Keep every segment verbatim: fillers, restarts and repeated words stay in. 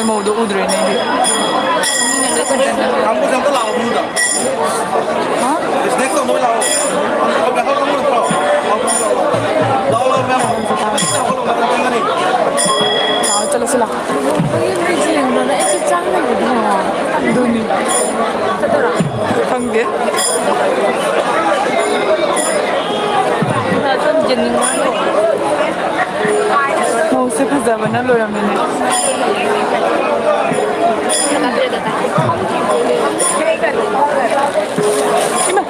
ꯃꯧꯗꯣ ꯎꯗ꯭ꯔꯦꯅꯦ ꯑꯩꯗꯤ꯫ ꯍꯥ? ꯂꯥꯛꯑꯣ, ꯆꯠꯂꯁꯤ ꯂꯥꯛꯑꯣ꯫ ꯑꯗꯨꯅꯤ꯫ ꯈꯪꯗꯦ꯫ ꯃꯧꯁꯦ ꯐꯖꯕꯅ ꯂꯣꯏꯔꯝꯃꯤꯅꯦ꯫ ꯏꯃꯥ!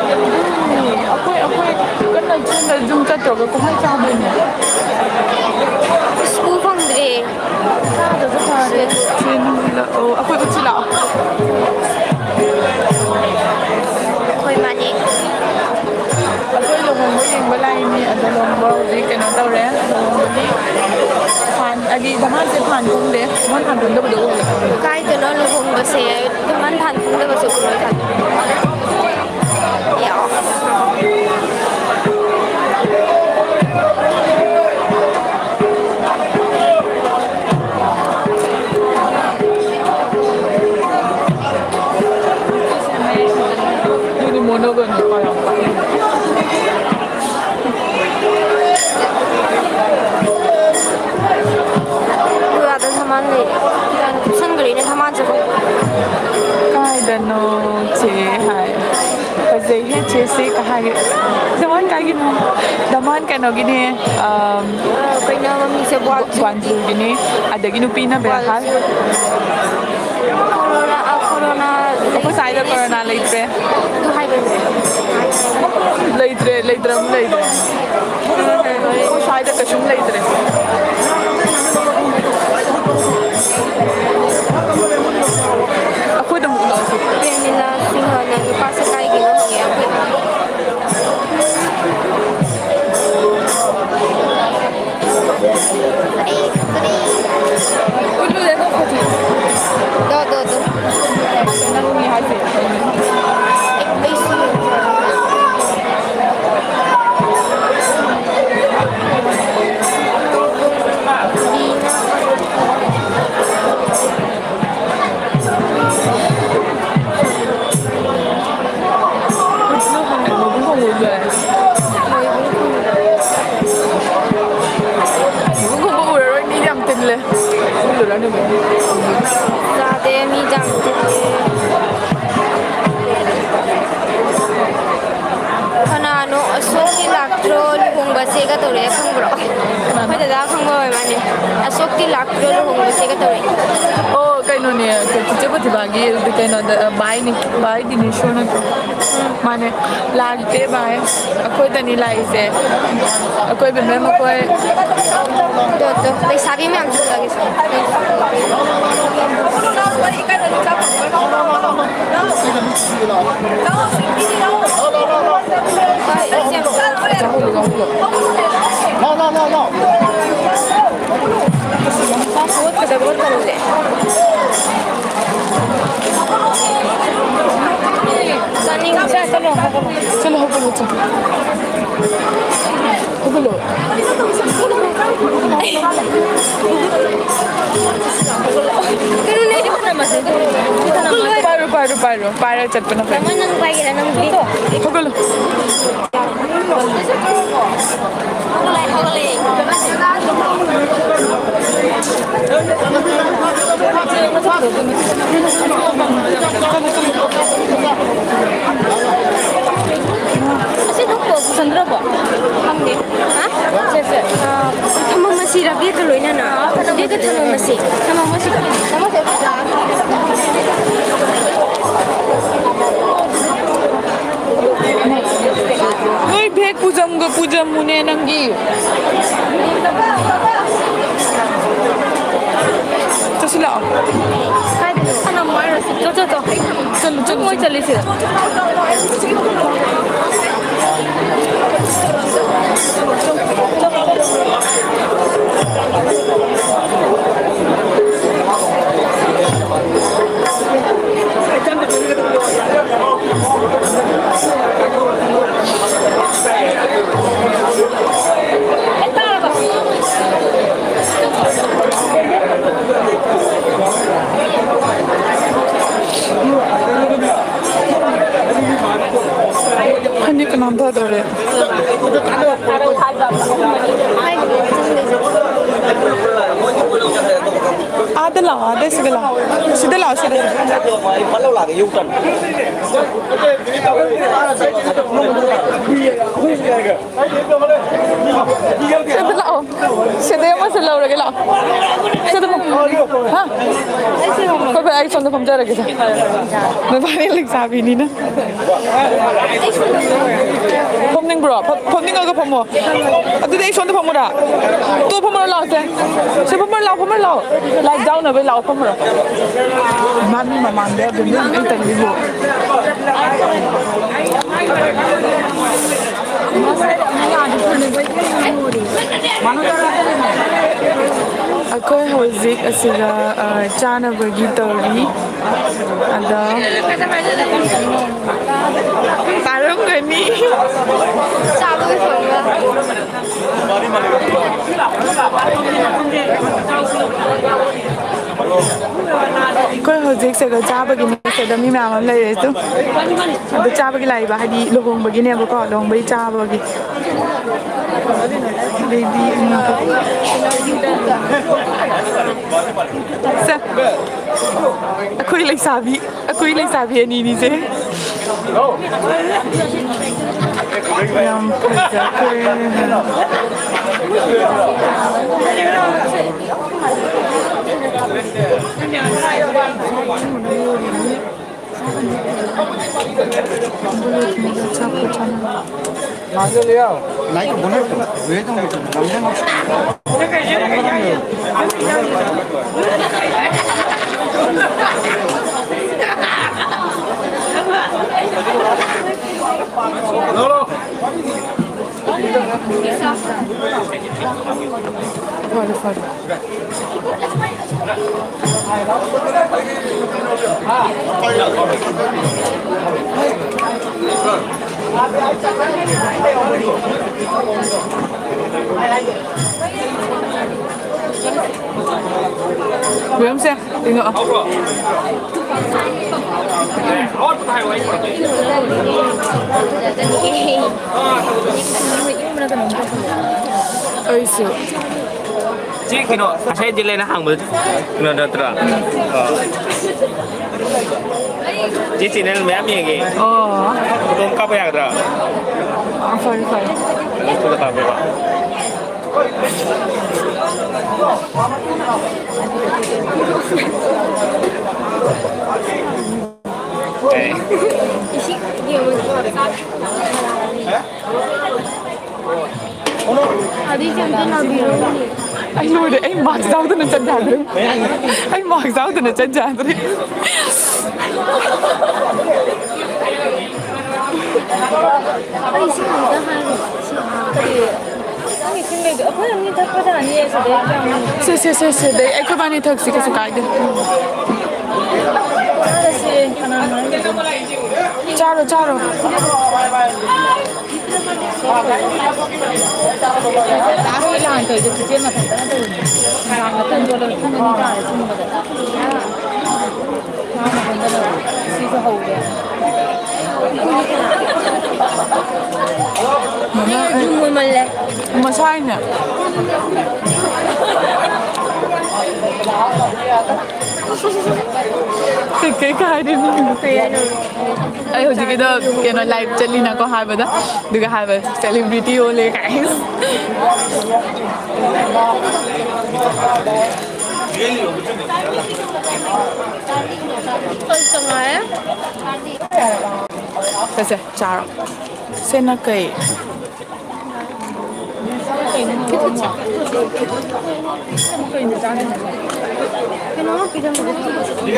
ꯑꯩꯈꯣꯏ, ꯑꯩꯈꯣꯏ ꯀꯟꯅ ꯁꯣꯝꯗ ꯖꯨꯝ ꯆꯠꯇ꯭ꯔꯒ ꯀꯃꯥꯏ ꯆꯥꯗꯣꯏꯅꯣ? ꯁ꯭ꯀꯨꯜ ꯐꯪꯗ꯭ꯔꯦ꯫ ꯆꯥꯗ꯭ꯔꯁꯨ ꯐꯔꯦ꯫ ꯁꯦ, ꯅꯪ ꯂꯥꯛꯑꯣ꯫ ꯑꯩꯈꯣꯏ ꯎꯠꯁꯤ ꯂꯥꯛꯑꯣ꯫ ꯑꯩꯈꯣꯏ ꯃꯥꯅꯦ꯫ ꯑꯩꯈꯣꯏ ꯂꯨꯍꯣꯡꯕ ꯌꯦꯡꯕ ꯂꯥꯛꯏꯅꯦ꯫ ꯑꯗꯣ ꯂꯨꯍꯣꯡꯕ ꯍꯧꯖꯤꯛ ꯀꯩꯅꯣ ꯇꯧꯔꯦ꯫ ꯂꯨꯍꯣꯡꯕꯒꯤ ꯐꯥꯟ, ꯍꯥꯏꯗꯤ ꯙꯃꯥꯟꯁꯦ ꯐꯥꯟ ꯀꯨꯝꯗꯦ꯫ ꯙꯃꯥꯟ ꯐꯥꯟ ꯀꯨꯝꯗꯕꯗꯣ ꯎꯔꯦ꯫ ꯀꯥꯏꯗꯅꯣ ꯂꯨꯍꯣꯡꯕꯁꯦ? ꯙꯃꯥꯟ ꯐꯥꯟ ꯀꯨꯝꯗꯕꯁꯦ ꯎꯔꯣꯏ ꯈꯜꯂꯤ꯫ ꯑꯗꯨꯗꯤ ꯃꯣꯅꯣꯒꯅꯤ ꯄꯥꯏꯔꯣ꯫ ꯑꯗꯨ ꯑꯥꯗ ꯁꯃꯥꯟ ꯂꯩꯔꯦ꯫ ꯀꯨꯞꯁꯟꯈ꯭ꯔꯦꯅꯦ ꯁꯃꯥꯟꯁꯤꯕꯨ꯫ ꯀꯥꯏꯗꯅꯣ ꯆꯦ ꯍꯥꯏ꯫ ꯐꯖꯩꯍꯦ ꯆꯦꯁꯦ ꯀ ꯍꯥꯏꯒꯦ꯫ ꯗꯃꯥꯟ ꯀꯥꯏꯒꯤꯅꯣ? ꯗꯃꯥꯟ ꯀꯩꯅꯣꯒꯤꯅꯦ, ꯑꯝ, ꯑ, ꯀꯩꯅꯣ ꯃꯃꯤꯡꯁꯦ? ꯒ꯭ꯋꯥ-, ꯒ꯭ꯋꯥꯟꯖꯨꯒꯤꯅꯦ꯫ ꯑꯗꯒꯤ ꯅꯨꯄꯤꯅ ꯕꯦꯔꯥꯈꯥꯜ꯫ ꯀꯣꯔꯣꯅꯥ, ꯑ, ꯀꯣꯔꯣꯅꯥ ꯑꯩꯈꯣꯏ ꯁ꯭ꯋꯥꯏꯗ ꯀꯣꯔꯣꯅꯥ ꯂꯩꯇ꯭ꯔꯦ꯫ ꯑꯗꯨ ꯍꯥꯏꯕꯅꯦ꯫ ꯂꯩꯇ꯭ꯔꯦ, ꯂꯩꯇ꯭ꯔꯕ ꯂꯩꯇ꯭ꯔꯦ꯫ ꯑꯩꯈꯣꯏ ꯁ꯭ꯋꯥꯏꯗ ꯀꯩꯁꯨꯝ ꯂꯩꯇ꯭ꯔꯦ꯫ ꯑꯩꯈꯣꯏꯗ ꯑꯃꯨꯛ ꯎꯠꯂꯛꯑꯣꯁꯦ꯫ ꯄ꯭ꯔꯦꯃꯤꯂꯥ ꯁꯤꯡꯍꯅ ꯅꯨꯄꯥꯁꯦ ꯀꯥꯏꯒꯤꯅꯣ ꯍꯪꯉꯦ ꯑꯩꯈꯣꯏ꯫ ꯎꯠꯂꯨꯔꯦ ꯑꯗꯣ ꯐꯖꯩ꯫ ꯗꯣ, ꯗꯣ, ꯗꯣ꯫ ꯅꯪꯅꯤ ꯍꯥꯏꯁꯦ꯫ ꯑꯩ, ꯑꯩꯁꯨ꯫ ꯇꯧꯔꯛꯑꯦ, ꯈꯪꯕ꯭ꯔꯣ? ꯑꯩꯈꯣꯏ ꯗꯗꯥ ꯈꯪꯕ ꯑꯣꯏ ꯃꯥꯅꯦ꯫ ꯑꯁꯣꯛꯇꯤ ꯂꯥꯛꯄ꯭ꯔꯣ ꯂꯨꯍꯣꯡꯕ ꯆꯦꯒ ꯇꯧꯔꯛꯑꯦ? ꯑꯣ, ꯀꯩꯅꯣꯅꯦ, ꯆꯦꯆꯦ ꯄ꯭ꯔꯇꯤꯚꯥꯒꯤ ꯀꯩꯅꯣꯗ, ꯚꯥꯏꯅꯦ, ꯚꯥꯏ ꯗꯤꯅꯦꯁꯣꯔ ꯅꯠꯇ꯭ꯔꯣ? ꯃꯥꯅꯦ, ꯂꯥꯛꯇꯦ ꯚꯥꯏ꯫ ꯑꯩꯈꯣꯏꯗꯅꯤ ꯂꯥꯛꯏꯁꯦ꯫ ꯑꯩꯈꯣꯏ ꯕꯦꯝꯕꯦꯝ ꯑꯩꯈꯣꯏ꯫ ꯇꯣ, ꯇꯣ, ꯂꯩꯁꯥꯕꯤ ꯃꯌꯥꯝꯁꯨ ꯂꯥꯛꯏꯁꯦ꯫ ꯆꯠꯂꯣ, ꯍꯧꯒꯠꯂꯣ, ꯆꯠꯂꯣ꯫ ꯍꯧꯒꯠꯂꯣ꯫ ꯄꯥꯏꯔꯣ, ꯄꯥꯏꯔꯣ, ꯄꯥꯏꯔꯣ꯫ ꯄꯥꯏꯔ ꯆꯠꯄꯅ ꯐꯩ꯫ ꯍꯧꯒꯠꯂꯣ꯫ ꯑꯁꯤ ꯊꯣꯛꯄ ꯄꯨꯁꯟꯗ꯭ꯔꯕꯣ? ꯈꯪꯗꯦ꯫ ꯍꯥ? ꯁꯦ, ꯁꯦ꯫ ꯑꯥ, ꯊꯝꯃꯝꯃꯁꯤꯔ ꯕꯦꯒꯀ ꯂꯣꯏꯅꯅ? ꯕꯦꯒꯀ ꯊꯝꯃꯝꯃꯁꯤ꯫ ꯊꯝꯃꯝꯃꯁꯤ꯫ ꯅꯣꯏ ꯕꯦꯒ ꯄꯨꯖꯝꯒ ꯄꯨꯖꯝꯃꯨꯅꯦ ꯅꯪꯒꯤ꯫ ꯆꯠꯁꯤ ꯂꯥꯛꯑꯣ꯫ ꯀꯥꯏꯗꯅꯣ? ꯆꯠꯂꯨ, ꯆꯠꯂꯨ, ꯃꯣꯏ ꯆꯠꯂꯨ꯫ ꯆꯠꯂꯤꯁꯦ꯫ ꯐꯅꯦꯛ ꯀꯅꯥꯝ ꯊꯥꯗꯔꯦ꯫ ꯑꯥꯗ ꯂꯥꯛꯑꯣ, ꯑꯥꯗ ꯁꯤꯗ ꯂꯥꯛꯑꯣ꯫ ꯁꯤꯗ ꯂꯥꯛꯑꯣ, ꯁꯤꯗ, ꯁꯤꯗ꯫ ꯁꯤꯗ ꯂꯥꯛꯑꯣ꯫ ꯁꯤꯗꯩ ꯑꯃꯁꯨ ꯂꯧꯔꯒꯦ, ꯂꯥꯛꯑꯣ꯫ ꯁꯤꯗ ꯐꯝ-, ꯍꯥ? ꯍꯣꯏ, ꯍꯣꯏ, ꯑꯩ ꯁꯣꯝꯗ ꯐꯝꯖꯔꯒꯦ, ꯁꯦ꯫ ꯅꯕꯥꯅꯤ ꯂꯩꯁꯥꯕꯤꯅꯤꯅ꯫ ꯐꯝꯅꯤꯡꯕ꯭ꯔꯣ? ꯐꯝ-, ꯐꯝꯅꯤꯡꯉꯒ ꯐꯝꯃꯣ꯫ ꯑꯗꯨꯗꯤ ꯑꯩ ꯁꯣꯝꯗ ꯐꯝꯃꯨꯔꯥ? ꯇꯣ ꯐꯝꯃꯨꯔ ꯂꯥꯛꯑꯣꯁꯦ꯫ ꯁꯤ ꯐꯝꯃꯨꯔ ꯂꯥꯛꯑꯣ, ꯐꯝꯃꯨꯔ ꯂꯥꯛꯑꯣ꯫ Light ꯌꯥꯎꯅꯕ ꯂꯥꯛꯑꯣ, ꯐꯝꯃꯨꯔ꯫ ꯃꯥ ꯃꯤ ꯃꯃꯥꯡꯗ ꯑꯗꯨꯝ ꯂꯦꯡ ꯂꯦꯡ ꯇꯧꯔꯤꯕꯨ꯫ ꯑꯩꯈꯣꯏ ꯍꯧꯖꯤꯛ ꯑꯁꯤꯗ, ꯑ, ꯆꯥꯅꯕꯒꯤ ꯇꯧꯔꯤ꯫ ꯑꯗ ꯇꯥꯔꯝꯒꯅꯤ꯫ ꯆꯥꯕꯒꯤ ꯐꯪꯕ꯫ ꯑꯩꯈꯣꯏ ꯍꯧꯖꯤꯛ ꯁꯤꯗ ꯆꯥꯕꯒꯤꯅꯦ, ꯁꯤꯗ ꯃꯤ ꯃꯌꯥꯝ ꯑꯃ ꯂꯩꯔꯦ꯫ ꯑꯗꯨ, ꯑꯗꯨ ꯆꯥꯕꯒꯤ ꯂꯥꯛꯏꯕ, ꯍꯥꯏꯗꯤ ꯂꯨꯍꯣꯡꯕꯒꯤꯅꯦꯕꯀꯣ, ꯂꯨꯍꯣꯡꯕꯒꯤ ꯆꯥꯕꯒꯤ꯫ ꯑꯗꯩꯗꯤ, ꯁꯦ, ꯑꯩꯈꯣꯏ ꯂꯩꯁꯥꯕꯤ, ꯑꯩꯈꯣꯏ ꯂꯩꯁꯥꯕꯤ ꯑꯅꯤꯅꯤꯁꯦ꯫ ꯌꯥꯝ ꯐꯖꯈ꯭ꯔꯦ꯫ ꯐꯔꯦ, ꯐꯔꯦ꯫ ꯌꯦꯔꯨꯝꯁꯦ, ꯌꯦꯡꯉꯛꯑꯣ꯫ ꯑꯩꯁꯨ꯫ ꯁꯤ ꯀꯩꯅꯣ, ꯉꯁꯥꯏ ꯖꯤꯂꯦꯅ ꯍꯥꯡꯕꯗꯣ ꯀꯩꯅꯣ ꯅꯠꯇ꯭ꯔꯣ? ꯑꯣ꯫ ꯁꯤ ꯆꯦꯅꯦꯜ ꯃꯌꯥꯝ ꯌꯦꯡꯉꯦ꯫ ꯑꯣ꯫ ꯐꯣꯇꯣ ꯑꯃ ꯀꯥꯞꯄ ꯌꯥꯒꯗ꯭ꯔꯥ? ꯑꯥ, ꯐꯔꯦ, ꯐꯔꯦ꯫ ꯐꯣꯇꯣ ꯀꯥꯞꯄꯦꯕ꯫ ꯑꯦ꯫ ꯑꯩ ꯂꯣꯏꯔꯦ, ꯑꯩ ꯃꯥꯛꯁ ꯌꯥꯎꯗꯅ ꯆꯠ ꯌꯥꯗ꯭ꯔꯦ꯫ ꯑꯩ ꯃꯥꯛꯁ ꯌꯥꯎꯗꯅ ꯆꯠ ꯌꯥꯗ꯭ꯔꯦ꯫ ꯑꯩ ꯁꯤ ꯑꯝꯇ ꯍꯥꯏꯔꯣ꯫ ꯁꯤ ꯀꯔꯤ? ꯅꯪꯒꯤ ꯏꯁꯤꯡ ꯂꯩꯗꯣ ꯑꯩꯈꯣꯏ ꯑꯅꯤ ꯊꯛꯄ ꯌꯥꯅꯤꯌꯦ ꯁꯤꯗꯩ ꯌꯥꯝ꯫ ꯁꯦ, ꯁꯦ, ꯁꯦ, ꯁꯦ, ꯑꯗꯩ ꯑꯩꯈꯣꯏ ꯕꯥꯅꯤ ꯊꯛꯁꯤ, ꯀꯩꯁꯨ ꯀꯥꯏꯗꯦ꯫ ꯆꯥꯔꯁꯦ, ꯀꯅꯥꯅꯣ ꯍꯥꯏꯁꯦ? ꯆꯥꯔꯣ, ꯆꯥꯔꯣ꯫ ꯂꯥꯁꯀꯤ ꯂꯥꯟ ꯇꯧꯔꯤꯗꯣ ꯆꯤꯆꯦ ꯃꯊꯟꯇꯅ ꯇꯧꯔꯤꯅꯦ꯫ ꯅꯨꯡꯗꯥꯡ ꯃꯇꯝꯗꯣ ꯄꯨꯡ ꯑꯅꯤ ꯇꯥꯔꯦ ꯇꯨꯝꯕꯗ꯫ ꯃꯥ ꯃꯊꯟꯇꯅ ꯁꯤꯁꯨ ꯍꯧꯔꯦ꯫ ꯃꯁꯥꯏꯅꯦ꯫ ꯀꯩ, ꯀꯩ ꯍꯥꯏꯗꯣꯏꯅꯣ? ꯀꯩ ꯍꯥꯏꯅꯣ? ꯑꯩ ꯍꯧꯖꯤꯛꯀꯤꯗꯣ ꯀꯩꯅꯣ ꯂꯥꯏꯚ ꯆꯠꯂꯤꯅꯀꯣ ꯍꯥꯏꯕꯗ, ꯑꯗꯨꯒ ꯍꯥꯏꯕ ꯁꯦꯂꯤꯕ꯭ꯔꯤꯇꯤ ꯑꯣꯜꯂꯦ ꯀꯥꯏꯅ꯫ ꯆꯠꯁꯦ, ꯆꯥꯔꯣ꯫ ꯁꯤꯅ ꯀꯩ?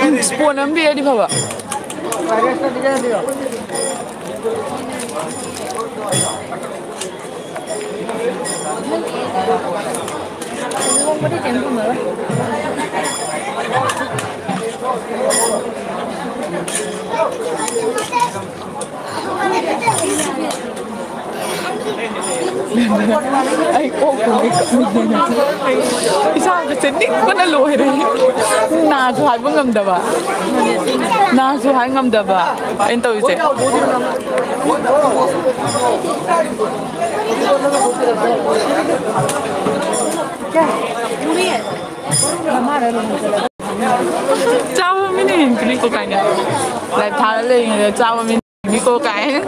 ꯎꯝ, ꯁ꯭ꯄꯣꯟ ꯑꯃ ꯄꯤꯔꯗꯤ ꯐꯕ꯫ ꯑꯩ ꯀꯣꯛ ꯄꯨꯒꯦ ꯀꯞꯅꯤꯡꯉꯦ꯫ ꯏꯁꯥꯒꯁꯦ ꯅꯤꯛꯄꯅ ꯂꯣꯏꯔꯦ꯫ ꯅꯥꯁꯨ ꯍꯥꯏꯕ ꯉꯝꯗꯕ꯫ ꯅꯥꯁꯨ ꯍꯥꯏ ꯉꯝꯗꯕ ꯑꯩꯅ ꯇꯧꯔꯤꯁꯦ꯫ ꯆꯥꯕ ꯃꯤꯅ ꯍꯦꯟꯒꯅꯤꯀꯣ ꯀꯥꯏꯅ꯫ ꯂꯥꯏꯞ ꯊꯥꯔ ꯂꯩꯔꯤꯉꯩꯗ ꯆꯥꯕ ꯃꯤꯅ ꯍꯦꯟꯒꯅꯤꯀꯣ ꯀꯥꯏꯅ꯫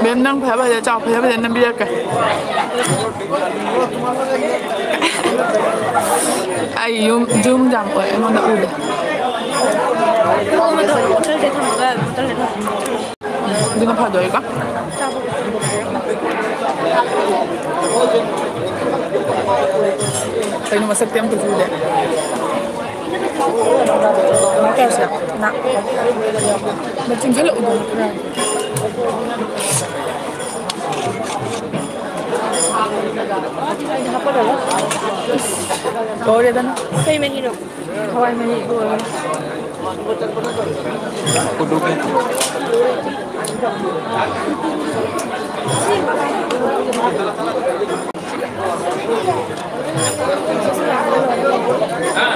ꯃꯦꯝ, ꯅꯪ ꯐꯖ ꯐꯖ ꯆꯥꯎ, ꯐꯖ ꯐꯖ ꯅꯝꯕꯤꯔꯛꯀꯦ꯫ ꯑꯩ ꯌꯨꯝ, ꯌꯨꯝ ꯌꯥꯝ ꯑꯣꯏ, ꯑꯩꯉꯣꯟꯗ ꯎꯗꯦ꯫ ꯑꯗꯨꯅ ꯐꯗꯣꯏꯀꯣ꯫ ꯀꯩꯅꯣ ꯃꯁꯛꯇꯤ ꯑꯝꯇꯁꯨ ꯎꯗꯦ꯫ ꯀꯩꯅꯣ ꯇꯧꯔꯁꯤꯔ? ꯅꯥ-, ꯃꯆꯤꯟ ꯈꯜꯂꯛꯎꯗꯅ ꯈꯔ꯫ ꯂꯣꯏꯔꯦꯗꯅ꯫ ꯀꯩ ꯃꯍꯤꯅꯣ? ꯍꯋꯥꯏ ꯃꯍꯤ ꯂꯣꯏꯔꯦ꯫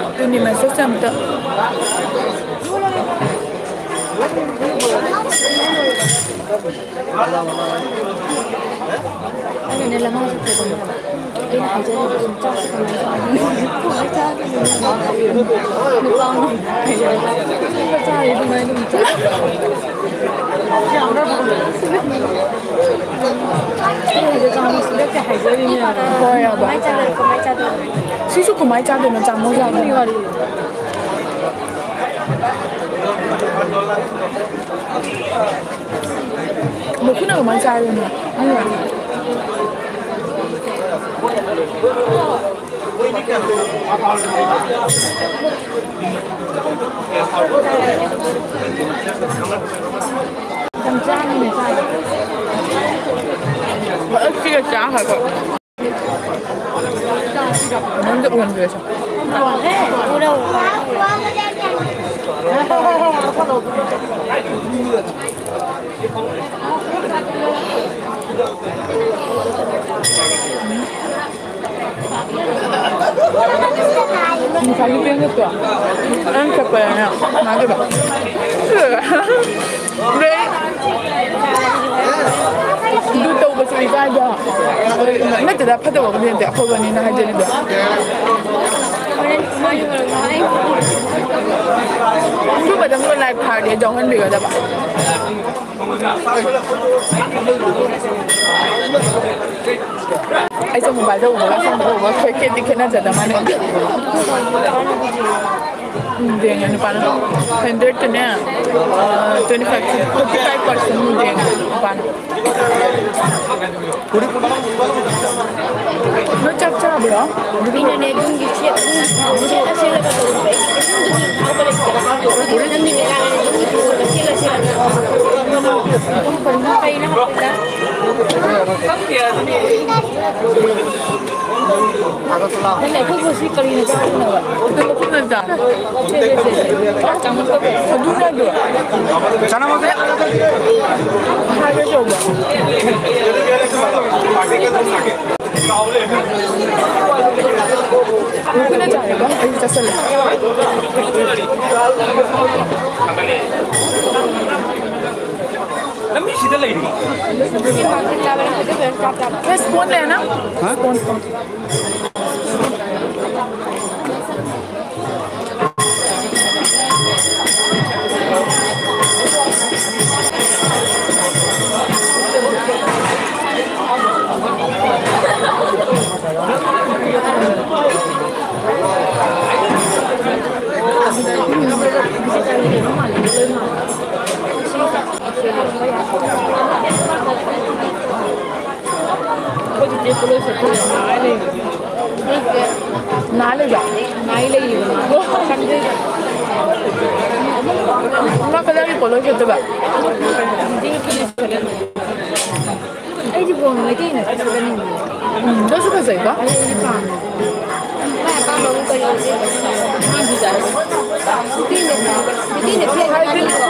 ꯑꯗꯨꯅꯤ ꯃꯁꯛꯁꯦ ꯑꯝꯇ꯫ ꯑꯩꯅꯅꯦ ꯂꯝꯍꯥꯡ ꯆꯠꯄꯗꯅꯦ, ꯑꯩꯅ ꯍꯥꯏꯖꯔꯤꯕ ꯁꯨꯝ ꯆꯥꯛꯁꯦ ꯀꯃꯥꯏꯅ ꯆꯥꯗꯣꯏꯅꯣ? ꯀꯃꯥꯏꯅ ꯆꯥꯗꯣꯏꯅꯣ? ꯅꯨꯄꯥ ꯑꯃ ꯍꯥꯏꯖꯔꯦ꯫ ꯆꯥꯔꯦ ꯑꯗꯨꯃꯥꯏꯅ ꯑꯗꯨꯝ ꯆꯥ-꯫ ꯑꯩ ꯍꯧꯖꯤꯛ ꯆꯥꯛ ꯁꯤꯗ ꯀꯩ ꯍꯥꯏꯖꯔꯤꯅꯣ? ꯍꯣꯏ, ꯌꯥꯕ꯫ ꯀꯃꯥꯏꯅ ꯆꯥꯗꯣꯏꯅꯣ? ꯀꯃꯥꯏꯅ ꯆꯥꯗꯣꯏꯅꯣ? ꯁꯤꯁꯨ ꯀꯃꯥꯏꯅ ꯆꯥꯗꯣꯏꯅꯣ? ꯆꯥꯝꯃꯣ ꯌꯥꯗꯣꯏꯅꯣ? ꯃꯈꯨꯠꯅ ꯀꯃꯥꯏꯅ ꯆꯥꯔꯤꯅꯣ? ꯌꯥꯝ ꯆꯥꯅꯤꯡꯉꯦ ꯆꯥꯕ꯫ ꯐꯖꯅ ꯆꯤꯛꯑ ꯆꯥꯈ꯭ꯔꯦꯀꯣ꯫ ꯃꯅꯨꯡꯗ ꯎꯍꯟꯕꯤꯔꯁꯤ꯫ ꯉꯁꯥꯏꯒꯤ ꯄꯦꯟꯒꯠꯇꯣ ꯅꯪ ꯆꯠꯄꯗꯅꯦ ꯃꯥꯒꯤꯗꯣ ꯑꯗꯩ ꯑꯗꯨ ꯇꯧꯕꯁꯨ ꯏꯀꯥꯏꯕ꯫ ꯅꯠꯇꯦꯗ, ꯐꯠꯇꯕꯕꯨꯗꯤ ꯅꯠꯇꯦ, ꯑꯐꯕꯅꯤꯅ ꯍꯥꯏꯖꯔꯤꯕ꯫ ꯑꯗꯨ ꯃꯇꯝꯗꯣ ꯂꯥꯏ ꯐꯥꯔꯗꯤ ꯑꯩ ꯌꯥꯎꯍꯟꯕꯤꯒꯗꯕ꯫ ꯑꯩꯁꯦ ꯃꯣꯕꯥꯏꯜꯗ ꯎꯕꯒ ꯑꯁꯦꯡꯕꯗ ꯎꯕꯒ ꯈꯦꯠ ꯈꯦꯠꯇꯤ ꯈꯦꯠꯅꯖꯗ ꯃꯥꯜꯂꯦ꯫ ꯎꯝ, ꯌꯦꯡꯉꯦ ꯅꯨꯄꯥꯅ ꯍꯟꯗ꯭ꯔꯦꯠꯇꯅꯦ, twenty five, fifty five percent ꯌꯦꯡꯉꯦ ꯅꯨꯄꯥꯅ꯫ ꯅꯣꯏ ꯆꯥꯛ ꯆꯥꯕ꯭ꯔꯣ? ꯏꯅꯅꯦ ꯌꯨꯝꯒꯤ ꯁꯦꯠ-, ꯌꯨꯝꯒꯤ ꯐꯤꯔꯣꯜ ꯁꯦꯠꯂ ꯁꯦꯠꯂꯒ ꯇꯧꯕ ꯑꯩ ꯀꯩꯁꯨꯝꯇꯗꯤ ꯍꯥꯞꯄ ꯂꯩꯇꯦ꯫ ꯅꯪꯗꯤ ꯃꯦꯂꯥꯗꯅꯦ ꯌꯨꯝꯒꯤ ꯐꯤꯔꯣꯜꯒ ꯁꯦꯠꯂ ꯁꯦꯠꯂꯒ ꯀꯩꯅꯣ ꯍꯥꯞꯄꯗ? ꯑꯗꯨꯅꯦ, ꯑꯩꯈꯣꯏ ꯉꯁꯤ ꯀꯔꯤꯅ ꯆꯥꯕꯅꯣꯕ? ꯑꯗꯨ ꯃꯈꯨꯝꯅ ꯆꯥ-, ꯁꯦ, ꯁꯦ, ꯁꯦ, ꯁꯦ꯫ ꯑꯗꯨꯅꯦ ꯑꯗꯨ꯫ ꯍꯥꯏꯒꯦ ꯇꯧꯕ꯫ ꯃꯈꯨꯝꯅ ꯆꯥꯔꯦꯀꯣ? ꯑꯩ ꯆꯥꯁꯜꯂꯦ꯫ ꯂꯝꯕꯤꯁꯤꯗ ꯂꯩꯔꯤ꯫ ꯅꯣꯏ ꯁ꯭ꯄꯣꯟ ꯂꯩꯔꯅ? ꯍꯥ? Sponge, sponge. ꯑꯩꯈꯣꯏ ꯆꯤꯆꯦ ꯄꯣꯂꯣꯏ ꯁꯦꯠꯇꯣꯏꯅꯦ ꯅꯥꯔ ꯂꯩꯕ꯫ ꯅꯥ ꯂꯩꯕ? ꯅꯥꯏ ꯂꯩꯌꯦꯕ ꯃꯥ꯫ ꯁꯪꯗꯦꯕ꯫ ꯃꯥ ꯀꯗꯥꯏꯒꯤ ꯄꯣꯂꯣꯏ ꯁꯦꯠꯇꯣꯏꯕ? ꯖꯤꯡ ꯄꯨꯂꯤꯁ ꯁꯦꯠꯂꯦ꯫ ꯑꯩꯗꯤ ꯕꯣꯜ ꯃꯩꯇꯩꯅ ꯁꯦꯠꯆꯅꯤꯡꯉꯦ꯫ ꯎꯝ, ꯑꯗꯨꯁꯨ ꯐꯖꯩꯀꯣ? ꯑꯩꯗꯤ ꯄꯥꯝꯃꯦ꯫ ꯃꯥꯏ ꯑꯄꯥꯝꯕꯕꯨ ꯀꯔꯤ ꯑꯣꯏꯗꯣꯏꯅꯣ? ꯃꯥ ꯗꯤꯖꯥꯏꯟ꯫ ꯅꯨꯄꯤꯅ, ꯅꯨꯄꯤꯅ ꯐꯦꯟ ꯍꯥꯏꯗꯤꯀꯣ,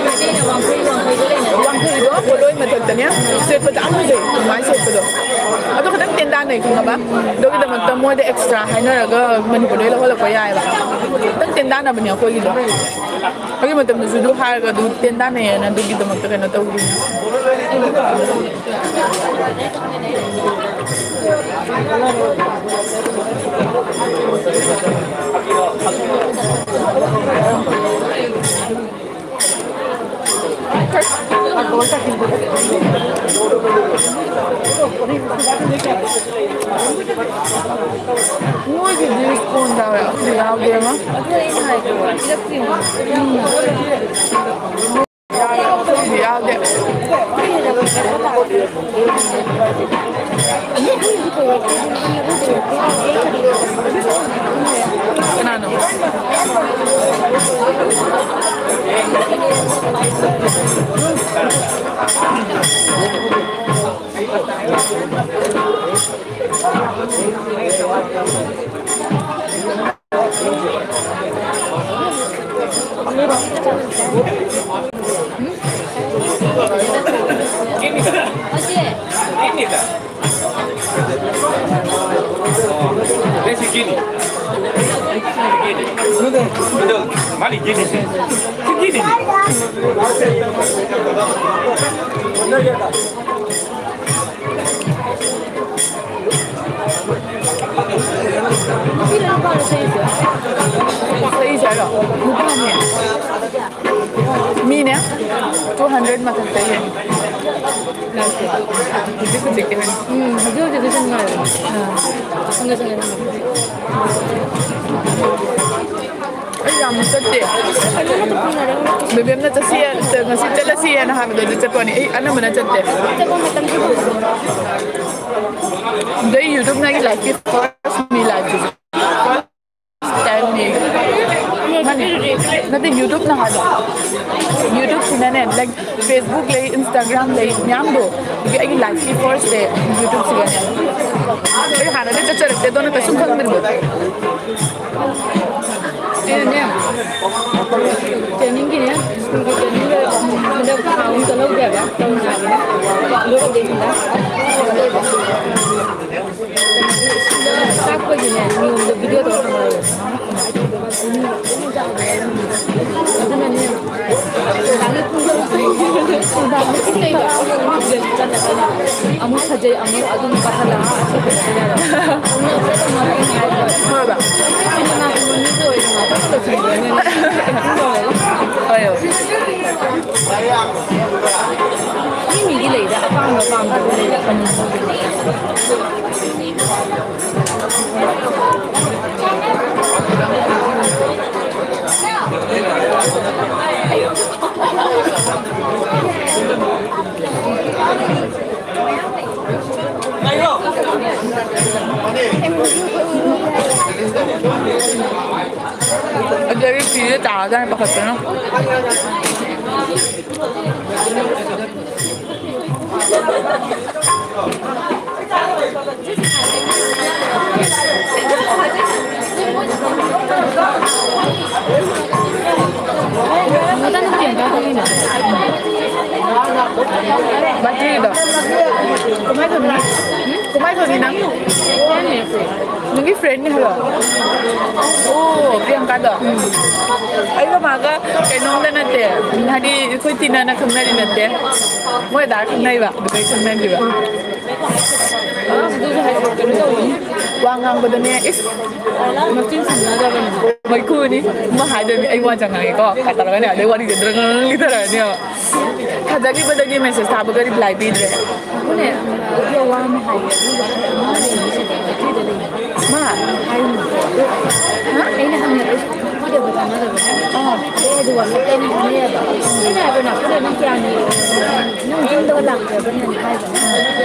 ꯃꯩꯇꯩꯅ ꯋꯥꯡꯈꯩ, ꯋꯥꯡꯈꯩꯗ ꯂꯩꯅ꯫ ꯋꯥꯡꯈꯩꯗꯣ? ꯄꯣꯠꯂꯣꯏ ꯃꯊꯛꯇꯅꯦ ꯁꯦꯠꯄꯗ ꯌꯥꯝ ꯐꯖꯩ, ꯑꯗꯨꯃꯥꯏꯅ ꯁꯦꯠꯄꯗꯣ꯫ ꯑꯗꯣ ꯈꯤꯇꯪ ꯇꯦꯟꯗꯥꯟꯅꯩ, ꯈꯪꯉꯕ? ꯑꯗꯨꯒꯤꯗꯃꯛꯇ ꯃꯣꯏꯗ ꯑꯦꯛꯁꯇ꯭ꯔꯥ ꯍꯥꯏꯅꯔꯒ ꯃꯅꯤꯄꯨꯔꯗꯩ ꯂꯧꯍꯜꯂꯛꯄ ꯌꯥꯏꯑꯕ꯫ ꯈꯤꯇꯪ ꯇꯦꯟꯗꯥꯟꯅꯕꯅꯦ ꯑꯩꯈꯣꯏꯒꯤꯗꯣ꯫ ꯑꯗꯨꯒꯤ ꯃꯇꯝꯗꯁꯨ ꯑꯗꯨ ꯍꯥꯏꯔꯒ ꯑꯗꯨ ꯇꯦꯟꯗꯥꯟꯅꯩꯌꯦꯅ ꯑꯗꯨꯒꯤꯗꯃꯛꯇ ꯀꯩꯅꯣ ꯇꯧꯕꯤꯅꯦ꯫ ꯃꯣꯏꯒꯤꯗꯤ ꯁ꯭ꯄꯣꯟ ꯌꯥꯎꯋꯦ, ꯑꯩꯈꯣꯏꯗꯤ ꯌꯥꯎꯗꯦ ꯑꯃ꯫ ꯑꯩꯈꯣꯏꯗꯤ ꯌꯥꯎꯗꯦ꯫ ꯀꯅꯥꯅꯣ? ꯅꯨꯄꯤꯔꯣ ꯅꯨꯄꯥꯔꯣ ꯁꯛꯏꯁꯦ? ꯁꯛꯏꯁꯦ ꯍꯥꯏꯔꯣ? ꯅꯨꯄꯥꯅꯦ꯫ ꯃꯤꯅꯦ two hundred ꯃꯊꯛꯇ ꯌꯦꯡꯉꯤ꯫ ꯍꯧꯖꯤꯛ ꯍꯧꯖꯤꯛꯀꯤ ꯑꯣꯏꯅ꯫ ꯎꯝ, ꯍꯧꯖꯤꯛ ꯍꯧꯖꯤꯛꯀꯤ ꯁꯨꯝ ꯉꯥꯏꯔꯦ꯫ ꯑꯥ꯫ ꯁꯪꯉꯦ, ꯁꯪꯉꯦ, ꯁꯪꯉꯦ꯫ ꯑꯩ ꯌꯥꯝ ꯆꯠꯇꯦ꯫ ꯕꯦꯕꯦꯝꯅ ꯆꯠꯁꯤ, ꯉꯁꯤ ꯆꯠꯂꯁꯤꯅ ꯍꯥꯏꯕꯗꯣ ꯑꯗꯨ ꯆꯠꯄꯅꯤ꯫ ꯑꯩ ꯑꯅꯝꯕꯅ ꯆꯠꯇꯦ꯫ ꯆꯠꯄ ꯃꯇꯝꯁꯨ ꯐꯪꯗꯦ꯫ ꯑꯗꯩ YouTube ꯅ ꯑꯩꯒꯤ life ꯀꯤ first ꯃꯤ life ꯁꯤꯁꯨ꯫ First time ꯅꯤ꯫ ꯅꯠꯇꯦ, YouTube ꯅ ꯍꯥꯏꯕ꯫ YouTube ꯁꯤꯅꯅꯦ, like, Facebook ꯂꯩ, Instagram ꯂꯩ, ꯃꯌꯥꯝꯗꯣ꯫ ꯑꯗꯨꯒꯤ ꯑꯩꯒꯤ life ꯀꯤ first ꯗꯤ YouTube ꯁꯤꯒꯅꯦ꯫ ꯑꯩ ꯍꯥꯟꯅꯗꯤ ꯆꯠꯆꯔꯛꯇꯦ, ꯑꯗꯨꯅ ꯀꯩꯁꯨꯝ ꯈꯪꯗ꯭ꯔꯤꯕ꯫ ꯑꯩꯅꯅꯦ, training ꯒꯤꯅꯦ, school ꯒꯤ training ꯗ ꯍꯟꯗꯛ ꯊꯥ ꯑꯍꯨꯝ ꯆꯠꯂꯦ꯫ ꯇꯧꯗꯦꯕ, ꯇꯧꯅꯤꯡꯉꯥꯏꯒꯤꯅꯦ꯫ ꯂꯣꯏꯔꯗꯤ ꯁꯤꯗ ꯇꯥꯛꯄꯒꯤꯅꯦ, ꯅꯤꯌꯣꯝꯗꯣ ꯚꯤꯗꯤꯑꯣ ꯇꯧꯔ ꯊꯝꯃꯒ ꯂꯣꯏꯔꯦ꯫ ꯑꯗꯨꯅꯅꯦ, ꯑꯃꯨꯛ ꯐꯖꯩ, ꯑꯃꯨꯛ ꯑꯗꯨꯝ ꯄꯥꯍꯜꯂ ꯍꯣꯏꯕ꯫ ꯁꯤꯅꯦꯃꯥꯒꯨꯝꯕ ꯃꯤꯗ ꯑꯣꯏꯔꯗꯤ ꯉꯥꯛꯇꯪ ꯂꯣꯏꯁꯤꯟꯕꯤꯔꯅꯤ꯫ ꯍꯣꯏ꯫ ꯃꯤ ꯃꯤꯒꯤ ꯂꯩꯗ, ꯑꯄꯥꯝꯕ ꯑꯄꯥꯝꯕꯗ ꯂꯩꯔꯛꯄꯅꯤ꯫ ꯑꯗꯨꯗꯒꯤ ꯐꯤꯁꯦ ꯇꯥꯔꯖꯥꯠꯅꯤ ꯄꯥꯈꯠꯄꯅ꯫ ꯕꯥꯇ꯭ꯔꯤꯗꯣ꯫ ꯀꯃꯥꯏ ꯇꯧꯅꯤ? ꯀꯃꯥꯏ ꯇꯧꯅꯤ ꯅꯪ? ꯅꯪꯒꯤ ꯐ꯭ꯔꯦꯟꯅꯤ ꯍꯥꯏꯕ? ꯑꯣ, ꯄ꯭ꯔꯤꯌꯥꯡꯀꯥꯗꯣ? ꯑꯩꯒ ꯃꯥꯒ ꯀꯩꯅꯣꯝꯇ ꯅꯠꯇꯦ꯫ ꯍꯥꯏꯗꯤ, ꯑꯩꯈꯣꯏ ꯇꯤꯟꯅꯅ ꯈꯪꯅꯔꯤ ꯅꯠꯇꯦ꯫ ꯃꯣꯏ ꯑꯗꯥ ꯈꯪꯅꯩꯕ, ꯑꯗꯨꯗꯩ ꯈꯪꯅꯈꯤꯕ꯫ ꯋꯥ ꯉꯥꯡꯕꯗꯅꯦ, ꯏꯁ, ꯃꯆꯤꯟ ꯁꯝꯅꯗꯕꯅꯤ꯫ ꯃꯩꯈꯨꯅꯤ꯫ ꯑꯃ ꯍꯥꯏꯗꯣꯏꯅꯤ, "ꯑꯩ ꯋꯥ ꯌꯥꯝ ꯉꯥꯡꯉꯦꯀꯣ" ꯀꯥꯏ ꯇꯧꯔꯒꯅꯦ, ꯑꯗꯩ ꯋꯥꯔꯤꯁꯦ ꯗ꯭ꯔꯪ ꯂꯤꯊꯔꯛꯑꯅꯦꯕ꯫ ꯊꯥꯖꯈꯤꯕꯗꯒꯤ ꯃꯦꯁꯦꯖ ꯊꯥꯕꯒ ꯔꯤꯄ꯭ꯂꯥꯏ ꯄꯤꯗ꯭ꯔꯦ꯫ ꯑꯗꯨꯅꯦ, ꯑꯗꯨ ꯋꯥ ꯑꯃ ꯍꯥꯏꯌꯦ, ꯑꯗꯨꯒ ꯃꯥꯅ ꯌꯦꯡꯉꯤꯁꯤꯗꯤ ꯃꯩꯈꯨꯗ ꯂꯩ꯫ ꯃꯥ? ꯍꯥꯏꯔꯤꯅꯤ꯫ ꯍꯥ? ꯑꯩꯅ ꯍꯪꯉꯦ, ꯑꯩꯁꯨ ꯈꯪꯕꯤꯗꯕ ꯇꯥꯟꯅꯗꯕ꯫ ꯑꯥ꯫ ꯑꯦ, ꯑꯗꯨ ꯋꯥꯆꯞꯇ ꯑꯩꯅ ꯍꯥꯏꯅꯩꯌꯦꯕ꯫ ꯑꯩꯅ ꯍꯥꯏꯕ, "ꯅꯥꯀꯨꯗ ꯅꯪ ꯀꯌꯥꯝ ꯌꯦꯡꯉꯦ? ꯅꯪ ꯌꯨꯝꯗꯒ ꯂꯥꯛꯇ꯭ꯔꯕꯅꯦ?" ꯍꯥꯏꯕ꯫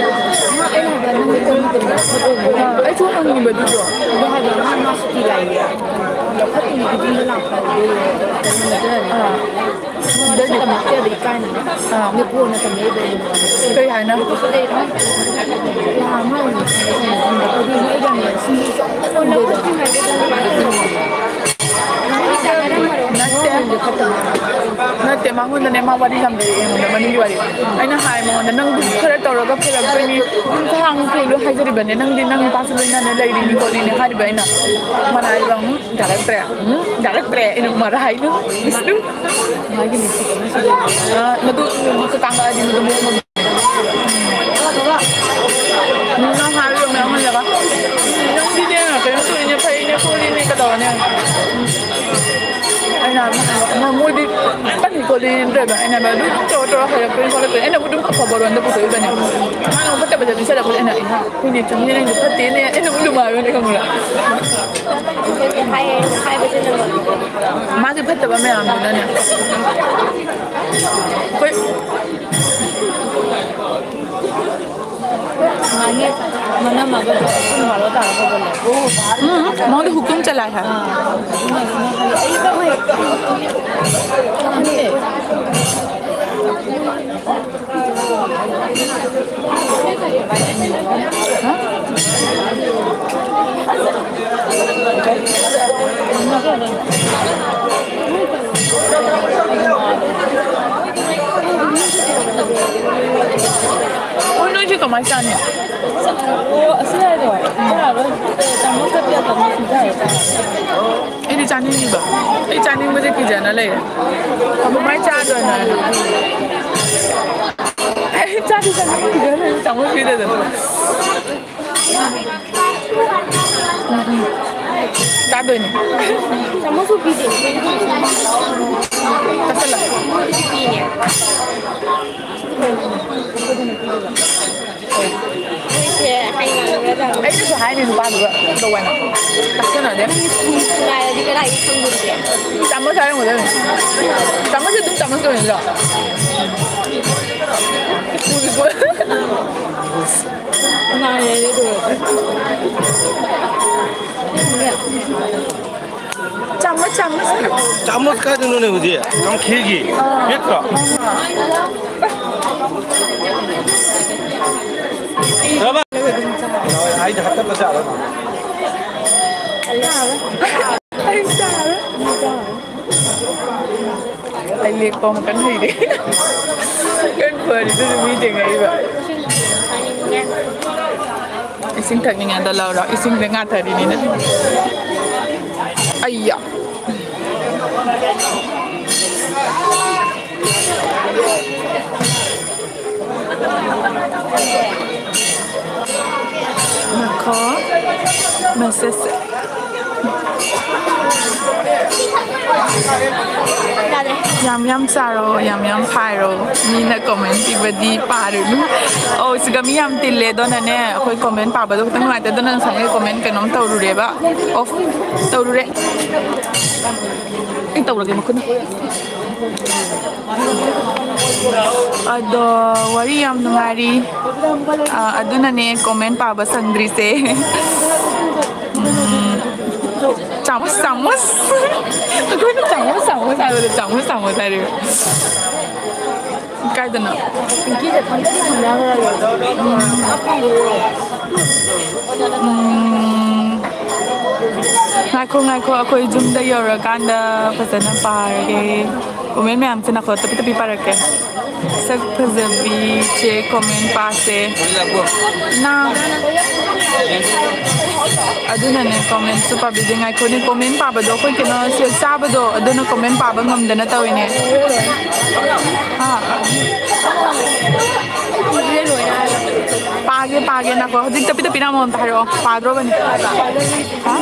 ꯃꯥ, ꯑꯩꯅ ꯍꯥꯏꯕ, "ꯅꯪ ꯌꯨꯝꯗ ꯂꯥꯛꯇ꯭ꯔꯕꯅꯦ?" ꯑꯥ, ꯑꯩꯁꯨ ꯍꯪꯅꯤꯡꯕ ꯑꯗꯨꯗꯣ꯫ ꯑꯗꯨ ꯍꯥꯏꯕ, "ꯃꯥ, ꯃꯥ ꯁꯨꯇꯤ ꯂꯥꯛꯏꯌꯦ꯫ ꯐꯠꯇꯤꯅꯦ, ꯌꯨꯝꯗ ꯂꯥꯛꯄ ꯍꯥꯏꯕꯗꯤ ꯀꯩꯅꯣꯗ ꯑꯥ꯫ ꯃꯉꯣꯟꯗ ꯁꯛ ꯑꯃ ꯄꯤꯖꯕ ꯏꯀꯥꯏꯅ꯫ ꯑꯥ꯫ ꯃꯦꯀꯣꯟꯅ ꯇꯝꯃꯛꯏꯕ꯫ ꯀꯩ ꯍꯥꯏꯅ? ꯂꯥꯛꯑ ꯃꯥꯜꯂꯦ꯫ ꯍꯥꯏꯗꯤ ꯃꯣꯏ ꯌꯥꯝꯅ ꯁꯤꯡꯖꯨ ꯆꯥꯎꯅ ꯇꯧꯗꯣꯏꯕ꯫ ꯅꯠꯇꯦ꯫ ꯅꯠꯇꯦ꯫ ꯃꯉꯣꯟꯗꯅꯦ, ꯃꯥ ꯋꯥꯔꯤ ꯌꯥꯝ ꯂꯩꯔꯛꯑꯦ ꯑꯩꯉꯣꯟꯗ, ꯃꯅꯤꯡꯒꯤ ꯋꯥꯔꯤ꯫ ꯑꯩꯅ ꯍꯥꯏ ꯃꯉꯣꯟꯗ, "ꯅꯪ ꯈꯔ ꯇꯧꯔꯒ ꯐꯔꯛꯇꯣꯏꯅꯤ, ꯅꯪ ꯈꯥꯡ ꯈꯣꯏꯂꯨ ꯍꯥꯏꯖꯔꯤꯕꯅꯦ, ꯅꯪꯗꯤ ꯅꯪ ꯅꯨꯄꯥꯁꯨ ꯂꯣꯏꯅꯅ ꯂꯩꯔꯤꯅꯤ ꯈꯣꯠꯂꯤꯅꯤ" ꯍꯥꯏꯔꯤꯕ ꯑꯩꯅ꯫ ꯃꯥꯅ ꯍꯥꯏꯔꯤꯕ, "ꯎꯝ, ꯌꯥꯔꯛꯇ꯭ꯔꯦ, ꯎꯝ, ꯌꯥꯔꯛꯇ꯭ꯔꯦ", ꯑꯩꯅ ꯃꯥꯗ ꯍꯥꯏꯅꯨ, ꯃꯥꯒꯤ ꯃꯤꯠꯁꯤꯗ ꯃꯁꯤ, ꯑ, ꯃꯗꯨ ꯀꯥꯡꯉꯛꯑꯗꯤ ꯃꯗꯨ ꯃꯑꯣꯡ ꯑꯃ ꯅꯪ ꯍꯥꯏꯔꯤꯕ ꯃꯌꯥꯝ ꯍꯜꯂꯒ, "ꯅꯪꯗꯤꯅꯦ, ꯀꯩꯅꯣ ꯇꯧꯔꯤꯅꯦ, ꯐꯩꯅꯦ, ꯈꯣꯠꯂꯤꯅꯦ", ꯀꯩꯗꯧꯔꯅꯤ? ꯑꯩꯅ ꯍꯥꯏꯕ, "ꯃꯣꯏꯗꯤ ꯀꯟꯅꯤ ꯈꯣꯠꯂꯤ" ꯇꯧꯔꯤꯕ꯫ ꯑꯩꯅ ꯍꯥꯏꯕ, "ꯑꯗꯨ ꯑꯗꯨꯝ ꯇꯧꯔ ꯇꯧꯔ ꯍꯜꯂꯛꯇꯣꯏꯅꯤ ꯈꯣꯠꯂꯛꯇꯣꯏꯅꯤ", ꯑꯩꯅ ꯑꯗꯨꯝ ꯑꯐꯕꯔꯣꯝꯗ ꯄꯨꯊꯣꯛꯏꯕꯅꯦ꯫ ꯃꯥꯅ ꯑꯃꯨꯛ ꯐꯠꯇꯕꯗ ꯄꯤꯁꯜꯂꯛꯄꯗ ꯑꯩꯅ, "ꯏꯃꯥ, ꯑꯩꯈꯣꯏ ꯅꯦꯆꯨꯡꯅꯦ, ꯅꯪꯗꯤ ꯐꯠꯇꯦꯅꯦ", ꯑꯩꯅ ꯑꯃꯨꯛ ꯂꯨꯃꯥꯏꯕꯅꯦ, ꯈꯪꯕ꯭ꯔꯥ? ꯍꯥꯏꯌꯦ, ꯍꯥꯏꯕꯁꯦ ꯅꯪ ꯃꯥꯒꯤ ꯐꯠꯇꯕ ꯃꯌꯥꯝꯗꯨꯅꯅꯦ꯫ ꯑꯩꯈꯣꯏ ꯃꯥꯒꯤ ꯃꯅꯝ ꯑꯃ ꯄꯨꯡ ꯕꯥꯔꯣ ꯇꯥꯔꯒ ꯍꯧꯒꯠꯂꯦ꯫ ꯎꯝ, ꯃꯉꯣꯟꯗ ꯍꯨꯀꯨꯝ ꯆꯂꯥꯏ ꯍꯥꯏ꯫ ꯑꯥ, ꯑꯗꯨꯅ ꯑꯩ ꯇꯧꯋꯦ꯫ ꯈꯪꯗꯦ꯫ ꯎ, ꯅꯣꯏꯁꯦ ꯀꯃꯥꯏ ꯆꯥꯅꯤ? ꯑꯣ, ꯑꯁꯤ ꯍꯥꯏꯔꯣ? ꯆꯥꯔꯣꯏ꯫ ꯇꯥꯃꯣ ꯆꯠꯄ ꯌꯥꯗꯕꯅꯤ, ꯁꯤꯗ ꯍꯥꯏꯔꯣ꯫ ꯑꯩꯗꯤ ꯆꯥꯅꯤꯡꯉꯤꯕ꯫ ꯑꯩ ꯆꯥꯅꯤꯡꯕꯁꯦ ꯀꯤꯖꯅ ꯂꯩꯔꯦ꯫ ꯀꯃꯥꯏ ꯆꯥꯗꯣꯏꯅꯣ ꯍꯥꯏꯅ꯫ ꯑꯩ ꯆꯥꯗꯤ ꯆꯥꯅꯤꯡꯕ ꯀꯤꯖꯅ ꯂꯩꯔꯦ, ꯇꯥꯃꯣ ꯄꯤꯗꯗꯅ꯫ ꯎꯝ, ꯎꯝ꯫ ꯆꯥꯗꯣꯏꯅꯦ꯫ ꯆꯥꯃꯁꯁꯨ ꯄꯤꯗꯦ꯫ ꯆꯥꯁꯜꯂꯣ꯫ ꯃꯣꯏꯁꯦ ꯍꯩ ꯉꯥꯡꯅꯔꯗꯕꯅꯤ꯫ ꯑꯩꯅꯁꯨ ꯍꯥꯏꯅꯤ ꯅꯨꯄꯥꯗꯨꯒ ꯀꯩꯗꯧ ꯍꯥꯏꯅꯣ? ꯆꯥꯁꯟꯅꯗꯦ꯫ ꯉꯥꯏꯔꯗꯤ ꯀꯗꯥꯏꯗ ꯈꯪꯗꯣꯔꯤꯒꯦ? ꯆꯥꯃꯁ ꯍꯥꯏꯔꯝꯒꯗꯕꯅꯤ꯫ ꯆꯥꯃꯁꯁꯦ ꯑꯗꯨꯝ ꯆꯥꯃꯁ ꯇꯧꯔꯤꯗꯣ꯫ ꯎꯔꯤꯕꯣ? ꯉꯥꯏꯔꯦ ꯑꯗꯨ꯫ ꯆꯥꯃꯁ, ꯆꯥꯃꯁ꯫ ꯆꯥꯃꯁ ꯀꯥꯏꯗꯅꯣꯅꯦ ꯍꯧꯖꯤꯛ? ꯀꯥꯡꯈꯤꯒꯤ꯫ ꯄꯤꯛꯇ꯭ꯔꯣ? ꯑꯩꯗꯤ ꯍꯥꯞꯀꯠꯄꯁꯦ ꯌꯥꯔꯣꯏ꯫ ꯑꯩ ꯆꯥꯔꯦ꯫ ꯑꯩ ꯂꯦꯛ ꯄꯥꯎ ꯀꯟꯅ ꯍꯩꯔꯦ꯫ ꯀꯟꯅ ꯐꯔꯤꯗꯨꯁꯨ ꯃꯤ ꯊꯦꯡꯅꯔꯤꯕ꯫ ꯏꯁꯤꯡ ꯊꯛꯅꯤꯡꯉꯦ, ꯑꯗꯣ ꯂꯧꯔꯣ꯫ ꯏꯁꯤꯡꯗ ꯉꯥꯊꯔꯤꯅꯤꯅ꯫ ꯑꯩꯌꯥ꯫ ꯉꯥꯏꯈꯣ꯫ ꯃꯦꯁꯦꯖꯁꯦ꯫ ꯌꯥꯝ ꯌꯥꯝ ꯆꯥꯔꯣ, ꯌꯥꯝ ꯌꯥꯝ ꯈꯥꯏꯔꯣ꯫ ꯃꯤꯅ ꯀꯣꯃꯦꯟ ꯄꯤꯕꯗꯤ ꯄꯥꯔꯨꯅꯨ꯫ ꯑꯣ, ꯁꯤꯗ ꯃꯤ ꯌꯥꯝ ꯇꯤꯜꯂꯦ, ꯑꯗꯨꯅꯅꯦ ꯑꯩꯈꯣꯏ ꯀꯣꯃꯦꯟ ꯄꯥꯕꯗꯣ ꯈꯤꯇꯪ ꯅꯨꯡꯉꯥꯏꯇꯦ꯫ ꯑꯗꯨꯅ ꯉꯁꯥꯏ ꯀꯣꯃꯦꯟ ꯀꯩꯅꯣꯝ ꯇꯧꯔꯨꯔꯦꯕ, ꯑꯣꯐ ꯇꯧꯔꯨꯔꯦ꯫ ꯑꯩ ꯇꯧꯔꯒꯦ ꯃꯈꯨꯠꯅ꯫ ꯑꯗꯣ ꯋꯥꯔꯤ ꯌꯥꯝ ꯅꯨꯡꯉꯥꯏꯔꯤ꯫ ꯑ, ꯑꯗꯨꯅꯅꯦ ꯀꯣꯃꯦꯟ ꯄꯥꯕ ꯁꯪꯗ꯭ꯔꯤꯁꯦ꯫ ꯎꯝ, ꯆꯥꯃꯁ, ꯆꯥꯃꯁ꯫ ꯑꯩꯈꯣꯏꯅ ꯆꯥꯃꯁ, ꯆꯥꯃꯁ ꯍꯥꯏꯕꯗ ꯆꯥꯃꯁ, ꯆꯥꯃꯁ ꯍꯥꯏꯔꯤꯕ꯫ ꯀꯥꯏꯗꯅꯣ? ꯎꯝ꯫ ꯎꯝ꯫ ꯉꯥꯏꯈꯣ, ꯉꯥꯏꯈꯣ, ꯑꯩꯈꯣꯏ ꯌꯨꯝꯗ ꯌꯧꯔꯀꯥꯟꯗ ꯐꯖꯅ ꯄꯥꯔꯒꯦ꯫ ꯀꯣꯃꯦꯟ ꯃꯌꯥꯝꯁꯦ ꯅꯈꯣ ꯇꯞꯄꯤ ꯇꯞꯄꯤ ꯄꯥꯔꯛꯀꯦ꯫ ꯁꯛ ꯐꯖꯕꯤ ꯆꯦ ꯀꯣꯃꯦꯟ ꯄꯥꯁꯦ꯫ ꯅꯥ꯫ ꯑꯗꯨꯅꯅꯦ ꯀꯣꯃꯦꯟꯁꯨ ꯄꯥꯕꯤꯗꯦ꯫ ꯉꯥꯏꯈꯣꯅꯦ, ꯀꯣꯃꯦꯟ ꯄꯥꯕꯗꯣ ꯑꯩꯈꯣꯏ ꯀꯩꯅꯣ ꯁꯦꯜ ꯆꯥꯕꯗꯣ ꯑꯗꯨꯅ ꯀꯣꯃꯦꯟ ꯄꯥꯕ ꯉꯝꯗꯅ ꯇꯧꯔꯤꯅꯦ꯫ ꯍꯥ? ꯄꯥꯒꯦ, ꯄꯥꯒꯦ, ꯅꯀꯣ꯫ ꯍꯧꯖꯤꯛ ꯇꯞꯄꯤ ꯇꯞꯄꯤꯅ ꯑꯃꯃꯝꯇ ꯍꯥꯏꯔꯛꯑꯣ꯫ ꯄꯥꯗ꯭ꯔꯣꯕꯅꯤ꯫ ꯍꯥ?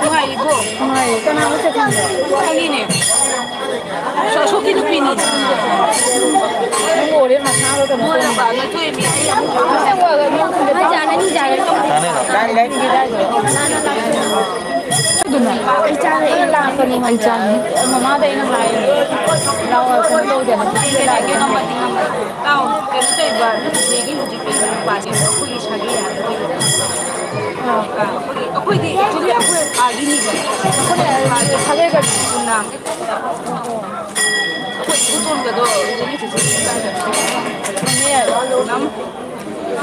ꯅꯨꯡꯉꯥꯏꯔꯤꯕꯣ? ꯅꯨꯡꯉꯥꯏꯔꯤ꯫ ꯀꯅꯥꯅꯣ ꯆꯠꯈꯤꯕꯗꯣ? ꯈꯪꯉꯤꯅꯦ꯫ ꯁꯣ-, ꯁꯣꯛꯀꯤ ꯅꯨꯄꯤꯅꯤ꯫ ꯂꯣꯏꯔꯦ, ꯃꯁꯥꯒ ꯀꯩꯅꯣ ꯇꯧꯔꯦ꯫ ꯑꯗꯨꯅ ꯑꯩ ꯆꯥꯔꯦ, ꯑꯩ ꯂꯥꯛꯄꯅꯤ꯫ ꯑꯩ ꯆꯥꯔꯦ꯫ ꯃꯃꯥꯗ ꯑꯩꯅ ꯍꯥꯏꯔꯦ, ꯂꯥꯛꯑꯣ, ꯀꯩꯅꯣ ꯇꯧꯗꯦꯅ꯫ ꯂꯥꯛꯑꯣ, ꯀꯩꯅꯣ ꯇꯧꯕ, ꯅꯨꯄꯤꯁꯤꯒꯤ ꯍꯧꯖꯤꯛꯀꯤ ꯅꯨꯄꯥꯁꯦ ꯑꯩꯈꯣꯏꯒꯤ ꯁꯥꯒꯩ ꯍꯥꯏꯕ꯫ ꯑꯩꯈꯣꯏꯒꯤ, ꯑꯩꯈꯣꯏꯗꯤ ꯑꯥꯒꯤꯅꯤꯗꯅ꯫ ꯑꯩꯈꯣꯏꯅ ꯁꯥꯒꯩ ꯄꯨꯟꯅ꯫ ꯑꯩꯈꯣꯏ ꯏꯄꯨꯇꯣꯟꯒꯗꯣ ꯅꯝ-,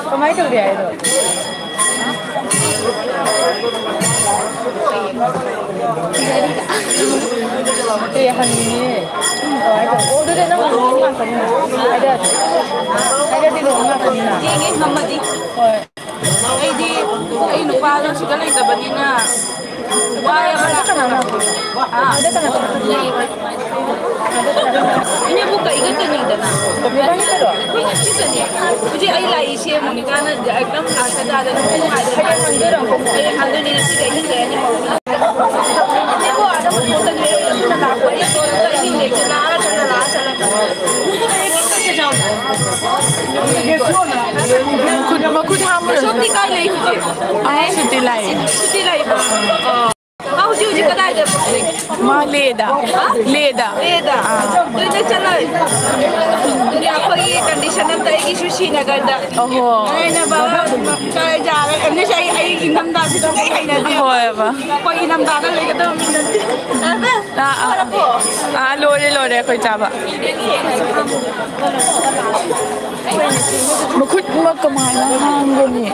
ꯀꯃꯥꯏꯅ ꯇꯧꯔꯤ ꯍꯥꯏꯗꯣ? ꯑꯦ, ꯍꯪꯅꯤꯡꯉꯦ꯫ ꯀꯃꯥꯏ ꯇꯧ-, ꯑꯣ, ꯑꯗꯨꯗꯤ ꯅꯪ ꯂꯨꯍꯣꯡꯕ ꯉꯥꯛꯇꯅꯤꯅ꯫ ꯍꯥꯏꯗꯤ, ꯍꯥꯏꯗꯤ ꯂꯨꯍꯣꯡꯕ ꯉꯥꯛꯇꯅꯤꯅ꯫ ꯌꯦꯡꯉꯦ, ꯉꯝꯃꯗꯤ꯫ ꯍꯣꯏ꯫ ꯑꯩꯗꯤ ꯑꯩ ꯅꯨꯄꯥꯗꯣ ꯁꯤꯗ ꯂꯩꯇꯕꯅꯤꯅ ꯋꯥꯏꯌꯦꯕ꯫ ꯑꯗ ꯀꯅꯥ ꯀꯅꯥ? ꯍꯥ? ꯑꯗ ꯀꯅꯥ ꯀꯅꯥ? ꯏꯅꯦꯕꯨ ꯀꯩꯒ ꯇꯤꯟꯅꯩꯗꯅ? ꯅꯕꯥꯅꯤ ꯈꯛꯇꯔꯣ? ꯍꯧꯖꯤꯛ ꯑꯩ ꯂꯥꯛꯏꯁꯦ ꯃꯣꯅꯤꯀꯥꯅ ꯑꯦꯛꯗꯝ ꯂꯥꯁꯇ ꯇꯥꯗꯅ ꯍꯌꯦꯡ ꯍꯟꯗꯣꯏꯔꯣ? ꯍꯌꯦꯡ ꯍꯟꯗꯣꯏꯅꯦ, ꯉꯁꯤꯗꯤ ꯑꯍꯤꯡ ꯂꯩꯔꯅꯤ꯫ ꯃꯈꯨꯠ, ꯃꯈꯨꯠ ꯍꯥꯝꯃꯨ꯫ ꯃꯈꯨꯠ ꯍꯥꯝꯃꯨ꯫ ꯁꯣꯝꯗꯤ ꯀꯥꯏ ꯂꯩ ꯍꯧꯖꯤꯛ? ꯑꯥ, ꯁꯨꯇꯤ ꯂꯥꯛꯏ꯫ ꯁꯨꯇꯤ ꯂꯥꯛꯏꯕ? ꯑꯥ꯫ ꯃꯥ ꯍꯧꯖꯤꯛ, ꯍꯧꯖꯤꯛ ꯀꯗꯥꯏꯗ? ꯃꯥ ꯂꯦꯗ꯫ ꯍꯥ? ꯂꯦꯗ꯫ ꯂꯦꯗ? ꯑꯥ꯫ ꯂꯦꯗ ꯆꯠꯂꯣꯏ꯫ ꯑꯗꯨꯗꯤ ꯑꯩꯈꯣꯏꯒꯤ ꯀꯟꯗꯤꯁꯟ ꯑꯝꯇ ꯑꯩꯒꯤꯁꯨ ꯁ꯭ꯔꯤꯅꯒꯔꯗ꯫ ꯑꯣꯍꯣ꯫ ꯑꯩꯅ ꯕꯕꯥ ꯀꯥꯏ ꯌꯥꯔꯦ꯫ ꯑꯩ, ꯑꯩ ꯏꯪꯊꯝꯊꯥꯁꯤ ꯁꯨꯡꯍꯩ ꯍꯩꯅꯗꯦ꯫ ꯍꯣꯏꯕ꯫ ꯑꯩꯈꯣꯏ ꯏꯪꯊꯝꯊꯥꯗ ꯂꯩꯒꯗꯕ ꯃꯤ ꯅꯠꯇꯦ꯫ ꯑꯥ, ꯑꯥ꯫ ꯐꯔꯕꯣ? ꯑꯥ, ꯂꯣꯏꯔꯦ, ꯂꯣꯏꯔꯦ ꯑꯩꯈꯣꯏ ꯆꯥꯕ꯫ ꯃꯈꯨꯠꯃꯛ ꯀꯃꯥꯏꯅ ꯍꯥꯝꯒꯅꯤ?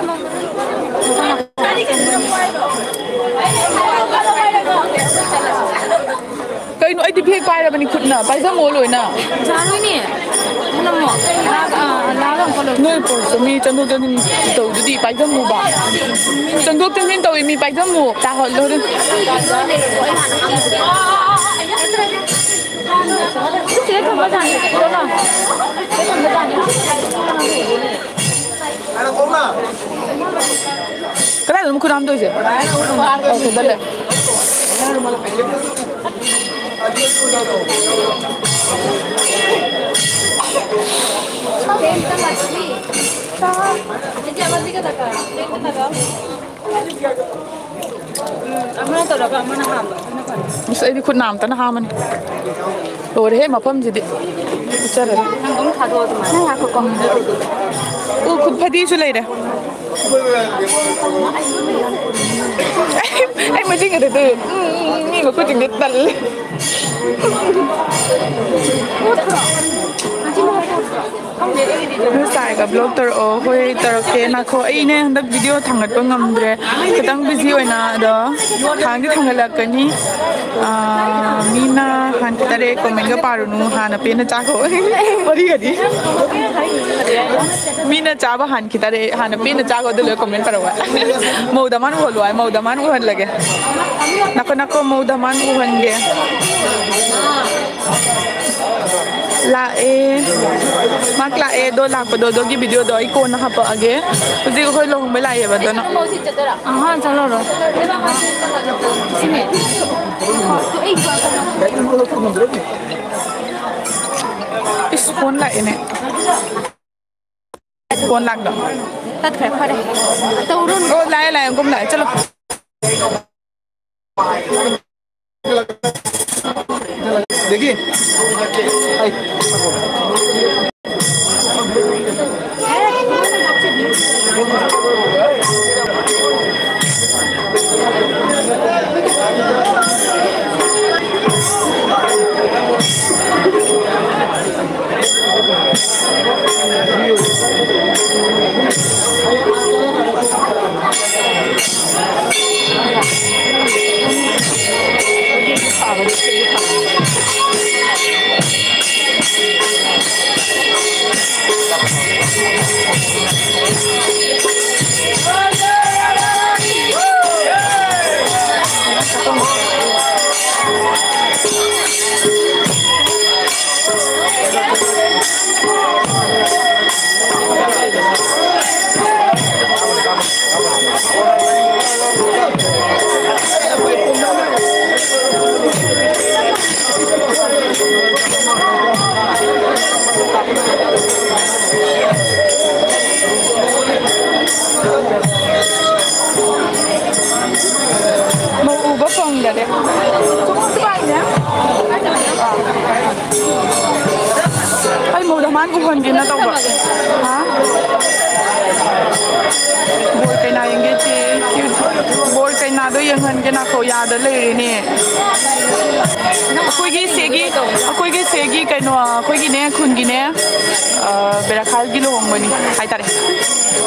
ꯀꯩꯅꯣ, ꯑꯩꯗꯤ ꯕꯦꯒ ꯄꯥꯏꯔꯕꯅꯤ ꯈꯨꯠꯅ꯫ ꯄꯥꯏꯖꯝꯃꯣ ꯂꯣꯏꯅ꯫ ꯌꯥꯔꯣꯏꯅꯦ꯫ ꯅꯝꯃꯣ꯫ ꯂꯥꯛ-, ꯑ, ꯂꯥꯛ ꯑꯃ ꯀꯣꯜꯂꯣ꯫ ꯅꯣꯏ ꯄꯣꯁꯇꯣ ꯃꯤ ꯆꯪꯊꯣꯛ ꯆꯪꯁꯤꯟ ꯇꯧꯗꯨꯗꯤ ꯄꯥꯏꯖꯝꯃꯣꯕ꯫ ꯆꯪꯊꯣꯛ ꯆꯪꯁꯤꯟ ꯇꯧꯏ ꯃꯤ, ꯄꯥꯏꯖꯝꯃꯣ꯫ ꯇꯥꯍꯜꯂꯣ ꯑꯗꯨꯝ꯫ ꯁꯤꯗ ꯊꯝꯕ ꯖꯥꯠꯅꯤ꯫ ꯀꯣꯜꯂꯣ꯫ ꯁꯤꯗ ꯊꯝꯕ ꯖꯥꯠꯅꯤ꯫ ꯀꯗꯥꯏꯗꯅꯣ ꯃꯈꯨꯠ ꯍꯥꯝꯗꯣꯏꯁꯦ? ꯑꯣ, ꯁꯤꯗ ꯂꯩ꯫ ꯑꯃꯅ ꯇꯧꯔꯒ ꯑꯃꯅ ꯍꯥꯝꯕ꯫ ꯑꯁ, ꯑꯩꯗꯤ ꯈꯨꯠ ꯅꯥꯝꯇꯅ ꯍꯥꯝꯃꯅꯤ꯫ ꯂꯣꯏꯔꯦꯍꯦ, ꯃꯐꯝꯁꯤꯗꯤ꯫ ꯎꯠꯆꯔꯔꯣꯏ꯫ ꯅꯪ ꯑꯗꯨꯝ ꯊꯥꯗꯣꯛꯑꯣ ꯑꯗꯨꯃꯥꯏꯅ꯫ ꯅꯪ ꯉꯥꯏꯈꯣꯀꯣ꯫ ꯎ, ꯈꯨꯠ ꯐꯗꯤꯁꯨ ꯂꯩꯔꯦ꯫ ꯑꯩ, ꯑꯩ ꯃꯆꯤꯟ ꯈꯛꯇ ꯇꯨ-, ꯎꯝ, ꯎꯝ, ꯎꯝ, ꯃꯤ ꯃꯈꯨꯠꯁꯤꯡꯗꯣ ꯇꯜꯂꯦ꯫ ꯅꯣꯏ ꯁꯥꯏꯒ vlog ꯇꯧꯔꯛꯑꯣ꯫ ꯍꯣꯏ, ꯇꯧꯔꯛꯀꯦ꯫ ꯉꯥꯏꯈꯣ, ꯑꯩꯅꯦ ꯍꯟꯗꯛ video ꯊꯥꯡꯒꯠꯄ ꯉꯝꯗ꯭ꯔꯦ, ꯈꯤꯇꯪ busy ꯑꯣꯏꯅ, ꯑꯗꯣ ꯊꯥꯡꯗꯤ ꯊꯥꯡꯒꯠꯂꯛꯀꯅꯤ꯫ ꯑꯥ, ꯃꯤꯅ ꯍꯥꯟꯈꯤꯗꯔꯦ, comment ꯒ ꯄꯥꯔꯨꯅꯨ, ꯍꯥꯟꯅ ꯄꯦꯟꯅ ꯆꯥꯈꯣ꯫ ꯋꯥꯔꯤꯒꯗꯤ꯫ ꯃꯤꯅ ꯆꯥꯕ ꯍꯥꯟꯈꯤꯗꯔꯦ, ꯍꯥꯟꯅ ꯄꯦꯟꯅ ꯆꯥꯈꯣ, ꯑꯗꯨ ꯂꯣꯏꯔ comment ꯄꯥꯔꯛꯑꯣ꯫ ꯃꯧꯗ ꯃꯥꯅ ꯎꯍꯜꯂꯣ ꯍꯥꯏ, ꯃꯧꯗ ꯃꯥꯅ ꯎꯍꯜꯂꯒꯦ꯫ ꯅꯈꯣ ꯅꯈꯣ ꯃꯧꯗ ꯃꯥꯅ ꯎꯍꯟꯒꯦ꯫ ꯂꯥꯛꯑꯦ꯫ ꯃꯥ ꯂꯥꯛꯑꯦ, ꯑꯗꯣ ꯂꯥꯛꯄꯗꯣ ꯑꯗꯨꯒꯤ video ꯗꯣ ꯑꯩ ꯀꯣꯟꯅ ꯍꯥꯄꯛꯑꯒꯦ꯫ ꯍꯧꯖꯤꯛ ꯑꯩꯈꯣꯏ ꯂꯨꯍꯣꯡꯕ ꯂꯥꯛꯑꯦꯕ, ꯑꯗꯨꯅ꯫ ꯑꯍꯥ, ꯆꯠꯂꯔꯣꯏ꯫ ꯁꯤꯅꯦ꯫ ꯏꯁ, phone ꯂꯥꯛꯑꯦꯅꯦ꯫ ꯐꯣꯟ ꯂꯥꯛꯇꯣ꯫ ꯇꯠꯈ꯭ꯔꯦ, ꯐꯔꯦ꯫ ꯇꯧꯔꯨꯅꯨ꯫ ꯑꯣ, ꯂꯥꯛꯑꯦ, ꯂꯥꯛꯑꯦ, ꯀꯨꯝ ꯂꯥꯛꯑꯦ, ꯆꯠꯂꯣ꯫ ꯃꯧ ꯎꯕ ꯐꯪꯗꯔꯦ꯫ ꯑꯩ ꯃꯧꯗ ꯃꯥꯅ ꯎꯍꯟꯒꯦꯅ ꯇꯧꯕ꯫ ꯍꯥ? ꯕꯣꯔ ꯀꯩꯅꯥ ꯌꯦꯡꯒꯦ ꯆꯦ꯫ ꯕꯣꯔ ꯀꯩꯅꯥꯗꯣ ꯌꯦꯡꯍꯟꯒꯦ ꯅꯥꯈꯣ, ꯌꯥꯗ ꯂꯩꯔꯦꯅꯦ꯫ ꯑꯩꯈꯣꯏꯒꯤ ꯁꯦꯒꯤ, ꯑꯩꯈꯣꯏꯒꯤ ꯁꯦꯒꯤ ꯀꯩꯅꯣ, ꯑꯩꯈꯣꯏꯒꯤꯅꯦ, ꯈꯨꯟꯒꯤꯅꯦ, ꯑ, ꯕꯦꯔꯥꯈꯥꯜꯒꯤ ꯂꯨꯍꯣꯡꯕꯅꯤ ꯍꯥꯏꯇꯥꯔꯦ꯫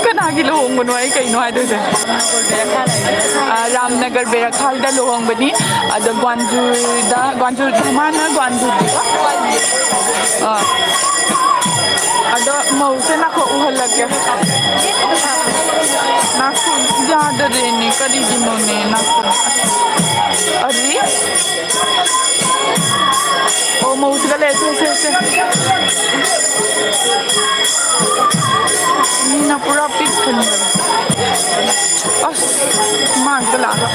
ꯀꯅꯥꯒꯤ ꯂꯨꯍꯣꯡꯕꯅꯣ ꯑꯩ ꯀꯩꯅꯣ ꯍꯥꯏꯗꯣꯏꯁꯦ? ꯑ, ꯔꯥꯝꯅꯒꯔ ꯕꯦꯔꯥꯈꯥꯜꯗ ꯂꯨꯍꯣꯡꯕꯅꯤ꯫ ꯑꯗꯣ ꯒ꯭ꯋꯥꯟꯖꯨꯗ, ꯒ꯭ꯋꯥꯟꯖꯨ, ꯃꯥꯅ ꯒ꯭ꯋꯥꯟꯖꯨꯗ꯫ ꯑ, ꯑꯗꯣ ꯃꯧꯁꯦ ꯅꯥꯈꯣꯛ ꯎꯍꯜꯂꯛꯀꯦ꯫ ꯅꯥꯈꯣꯛ ꯌꯥꯗꯔꯦꯅꯦ, ꯀꯔꯤꯒꯤꯅꯣꯅꯦ ꯅꯥꯈꯣꯛ? ꯑꯔꯤ? ꯑꯣ, ꯃꯧꯁꯤꯒ ꯂꯩꯔꯦ, ꯁꯦ, ꯁꯦ, ꯁꯦ꯫ ꯃꯤꯅ ꯄꯨꯔꯥ ꯄꯤꯛ ꯊꯟꯕꯅꯦ꯫ ꯑꯁ, ꯃꯥꯡꯗ ꯂꯥꯛꯑꯒ꯫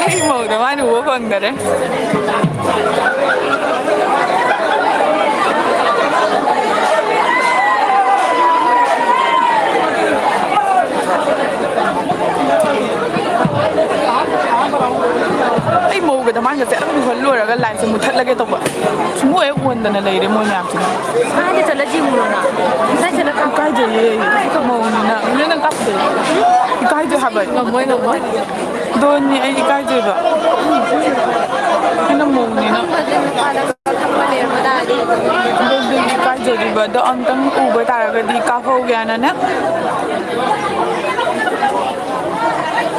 ꯑꯩ ꯃꯧꯗ ꯃꯥꯅ ꯎꯕ ꯐꯪꯗꯔꯦ꯫ ꯑꯩ ꯃꯧꯒ ꯗꯃꯥꯟꯒꯁꯦ ꯑꯗꯨꯝ ꯂꯨꯍꯜ ꯂꯣꯏꯔꯒ ꯂꯥꯏꯠꯁꯦ ꯃꯨꯠꯊꯠꯂꯒꯦ ꯇꯧꯕ꯫ ꯁꯨꯡꯑꯣ ꯍꯦꯛ ꯑꯣꯟꯗꯅ ꯂꯩꯔꯦ ꯃꯣꯏ ꯃꯌꯥꯝꯁꯤꯅ꯫ ꯀꯥꯏꯗ ꯆꯠꯂ ꯌꯦꯡꯉꯨꯔꯣꯅ? ꯉꯁꯥꯏ ꯆꯠꯂ ꯀꯥꯞꯄ꯫ ꯏꯀꯥꯏꯖꯩꯌꯦ ꯑꯩ꯫ ꯃꯧꯅꯤꯅ꯫ ꯅꯪ ꯀꯥꯞꯇꯣꯏꯔꯣ? ꯏꯀꯥꯏꯖꯩ ꯍꯥꯏꯕ ꯑꯩ꯫ ꯉꯝꯃꯣꯏ, ꯉꯝꯃꯣꯏ꯫ ꯑꯗꯨꯅꯤ ꯑꯩ ꯏꯀꯥꯏꯖꯩꯕ꯫ ꯑꯩꯅ ꯃꯧꯅꯤꯅ꯫ ꯈꯪꯕꯁꯦ ꯅꯨꯄꯥꯗ ꯈꯪꯕ ꯂꯩꯔꯝꯕ ꯇꯥꯔꯗꯤ꯫ ꯑꯗꯨꯗꯤ ꯏꯀꯥꯏꯖꯔꯤꯕ ꯑꯗꯣ ꯑꯝꯇꯪ ꯎꯕ ꯇꯥꯔꯒꯗꯤ ꯀꯥꯞꯍꯧꯒꯦ ꯍꯥꯏꯅꯅꯦ꯫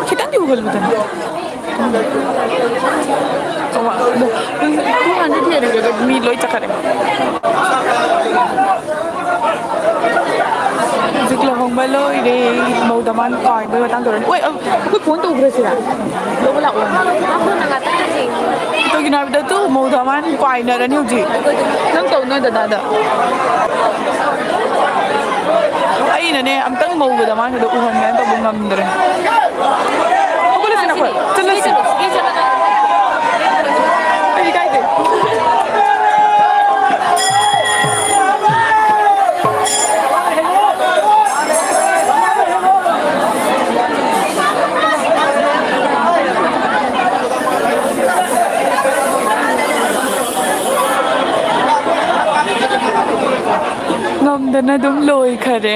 ꯈꯤꯇꯪꯗꯤ ꯎꯍꯜꯂꯨꯗꯅ꯫ ꯇꯨ ꯍꯟꯗ꯭ꯔꯦꯗ ꯍꯦꯜꯂꯤꯒ ꯃꯤ ꯂꯣꯏ ꯆꯠꯈꯔꯦ꯫ ꯍꯧꯖꯤꯛ ꯂꯨꯍꯣꯡꯕ ꯂꯣꯏꯔꯦ꯫ ꯃꯧ ꯗꯃꯥꯟ ꯀꯥꯏꯕꯒꯤ ꯃꯇꯥꯡ ꯇꯧꯔꯅꯤ꯫ ꯑꯣꯏ, ꯑ, ꯑꯩꯈꯣꯏ ꯐꯣꯟ ꯇꯧꯈ꯭ꯔꯁꯤꯔ? ꯂꯧꯕ ꯂꯥꯛꯑꯣ꯫ ꯀꯩꯒꯤꯅꯣ ꯍꯥꯏꯕꯗ ꯇꯨ ꯃꯧ ꯗꯃꯥꯟ ꯀꯥꯏꯅꯔꯅꯤ ꯍꯧꯖꯤꯛ꯫ ꯅꯪ ꯇꯧ ꯅꯣꯏ ꯗꯗꯥꯗ꯫ ꯑꯩꯅꯅꯦ ꯑꯝꯇꯪ ꯃꯧꯒ ꯗꯃꯥꯟꯒꯗꯣ ꯎꯍꯟꯒꯦꯅ ꯇꯧꯕ ꯉꯝꯗ꯭ꯔꯦ꯫ ꯍꯧꯒꯠꯂꯁꯤ ꯅꯈꯣꯏ, ꯆꯠꯂꯁꯤ꯫ ꯑꯩ ꯏꯀꯥꯏꯖꯩ꯫ ꯗꯅ ꯑꯗꯨꯝ ꯂꯣꯏꯈꯔꯦ꯫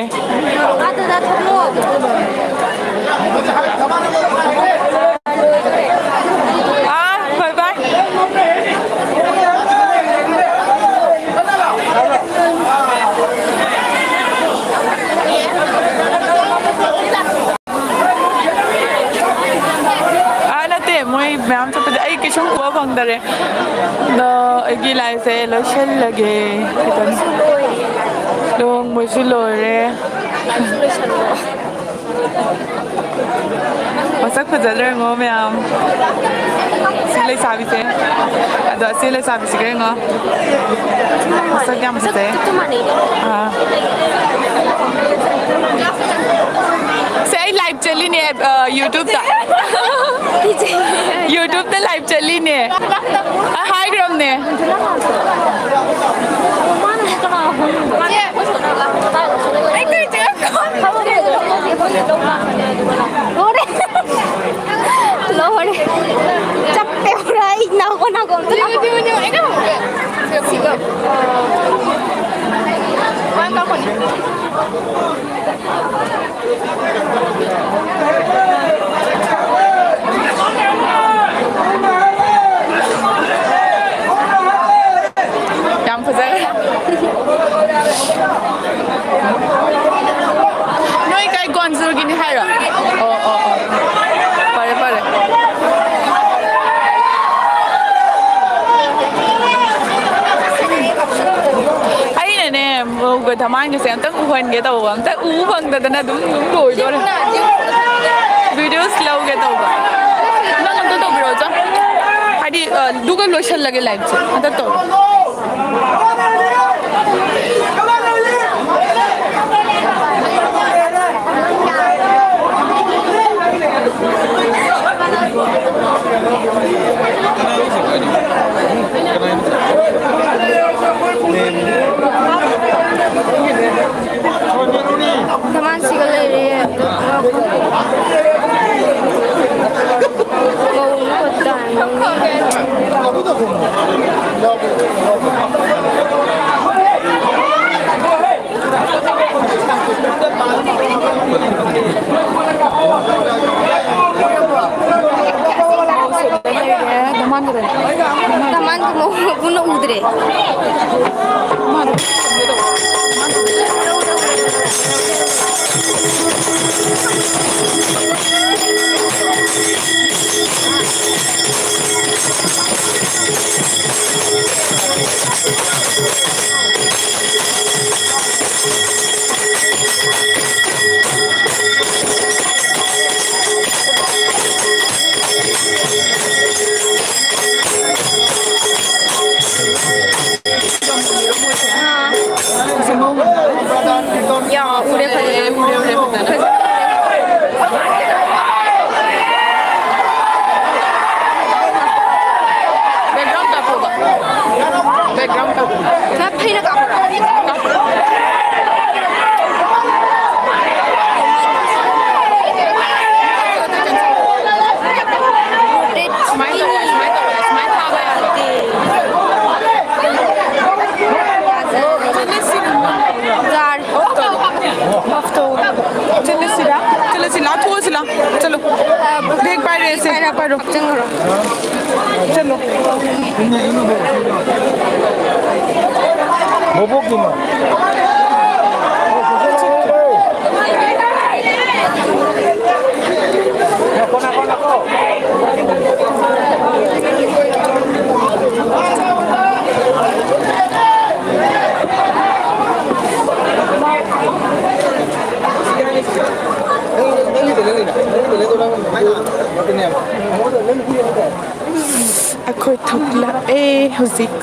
ꯑꯥ, bye bye꯫ ꯑꯥ, ꯅꯠꯇꯦ, ꯃꯣꯏ ꯃꯌꯥꯝ ꯆꯠꯄꯗꯤ ꯑꯩ ꯀꯩꯁꯨꯝ ꯎꯕ ꯐꯪꯗꯔꯦ꯫ ꯑꯗꯣ ꯑꯩꯒꯤ ꯂꯥꯏꯐꯁꯦ ꯂꯣꯏꯁꯤꯜꯂꯒꯦ ꯈꯤꯇꯪ꯫ ꯂꯨꯍꯣꯡꯕꯁꯨ ꯂꯣꯏꯔꯦ꯫ ꯃꯁꯛ ꯐꯖꯗ꯭ꯔꯦꯉꯣ ꯃꯌꯥꯝ꯫ ꯁꯤ ꯂꯩꯁꯥꯕꯤꯁꯦ꯫ ꯑꯗꯣ ꯑꯁꯤ ꯂꯩꯁꯥꯕꯤꯁꯤꯒ ꯌꯦꯡꯉꯣ꯫ ꯃꯁꯛ ꯌꯥꯝ ꯐꯖꯩ꯫ ꯑꯥ꯫ ꯁꯦ, ꯑꯩ ꯂꯥꯏꯚ ꯆꯠꯂꯤꯅꯦ, ꯑ, YouTube-ꯇ꯫ YouTube-ꯇ ꯂꯥꯏꯚ ꯆꯠꯂꯤꯅꯦ꯫ ꯑ, ꯍꯥꯏꯈ꯭ꯔꯕꯅꯦ꯫ ꯂꯣꯏꯔꯦ꯫ ꯂꯣꯏꯔꯦ꯫ ꯆꯞꯄꯦ ꯄꯨꯔꯥ꯫ ꯑꯩ ꯅꯥꯀꯣ ꯅꯥꯀꯣ ꯑꯝꯇ ꯅꯥꯀꯣ꯫ ꯌꯥꯝ ꯐꯖꯈ꯭ꯔꯦ꯫ ꯅꯣꯏ ꯀꯥꯏ ꯒꯣꯟꯖꯨꯔꯒꯤꯅꯤ ꯍꯥꯏꯔꯣ? ꯑꯣ, ꯑꯣ, ꯑꯣ꯫ ꯐꯔꯦ, ꯐꯔꯦ꯫ ꯑꯩꯅꯅꯦ, ꯃꯧꯒ ꯙꯃꯥꯟꯒꯁꯦ ꯑꯝꯇꯪ ꯎꯍꯟꯒꯦ ꯇꯧꯕ꯫ ꯑꯝꯇ ꯎ ꯐꯪꯗꯗꯅ ꯑꯗꯨꯝ, ꯑꯗꯨꯝ ꯂꯣꯏꯗꯣꯔꯦ꯫ Videos ꯂꯧꯒꯦ ꯇꯧꯕ꯫ ꯅꯪ ꯑꯝꯇ ꯇꯧꯕꯤꯔꯛꯑꯣ, ꯆꯣ꯫ ꯍꯥꯏꯗꯤ, ꯑ, ꯑꯗꯨꯒ ꯂꯣꯏꯁꯜꯂꯒꯦ live ꯁꯦ꯫ ꯑꯝꯇ ꯇꯧꯔꯣ꯫ ꯙꯃꯥꯟꯁꯤꯒ ꯂꯩꯔꯦ꯫ ꯃꯧꯅ ꯈꯣꯠꯇ ꯇꯥꯔꯝꯃꯅꯤ꯫ ꯅꯃꯥꯟꯒꯗꯣ꯫ ꯅꯃꯥꯟꯒ ꯃꯑꯣꯡ ꯄꯨꯟꯅ ꯎꯗ꯭ꯔꯦ꯫ ꯌꯥ, ꯎꯔꯦ, ꯐꯖꯅ꯫ ꯎꯔꯦ, ꯎꯔꯦ, ꯐꯖꯅ꯫ Background ꯀꯥꯞꯄꯣꯕ꯫ Background ꯀꯥꯞꯄꯣ꯫ ꯈꯔ ꯐꯩꯅ ꯀꯥꯞꯄꯣꯔꯥ? ꯁꯨꯃꯥꯏꯅ ꯇꯧꯔꯣ, ꯁꯨꯃꯥꯏꯅ ꯇꯧꯔꯣ, ꯁꯨꯃꯥꯏꯅ ꯊꯥꯕ ꯌꯥꯗꯦ꯫ ꯌꯥꯔꯦ꯫ ꯆꯠꯂꯁꯤꯔ? ꯆꯠꯂꯁꯤ, ꯂꯥꯎ, ꯊꯣꯛꯑꯁꯤ, ꯂꯥꯎ꯫ ꯆꯠꯂꯣ꯫ Bag ꯄꯥꯏꯔꯛꯑꯦꯁꯦ꯫ ꯄꯥꯏꯔꯣ꯫ ꯍꯥꯞꯆꯤꯟꯈ꯭ꯔꯣ꯫ ꯆꯠꯂꯣ꯫ ꯕꯣꯕꯣꯛꯀꯤꯅꯣ꯫ ꯉꯥꯏꯈꯣ, ꯉꯥꯏꯈꯣ, ꯉꯥꯏꯈꯣ꯫ ꯑꯩꯈꯣꯏ ꯊꯣꯛꯂꯛꯑꯦ ꯍꯧꯖꯤꯛ꯫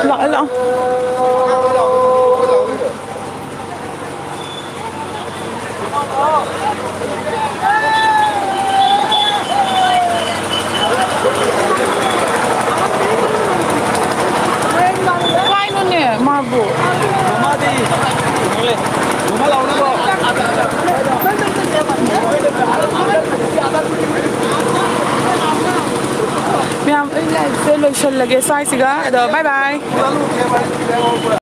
ꯂꯥꯛꯑꯣ, ꯂꯥꯛꯑꯣ꯫ ꯃꯃꯥꯗꯤ ꯂꯥꯎꯅꯕꯣ꯫ ꯃꯌꯥꯝ, ꯑꯩ ꯂꯥꯏꯐꯁꯦ ꯂꯣꯏꯁꯤꯜꯂꯒꯦ ꯁ꯭ꯋꯥꯏꯁꯤꯒ꯫ ꯑꯗꯣ bye bye꯫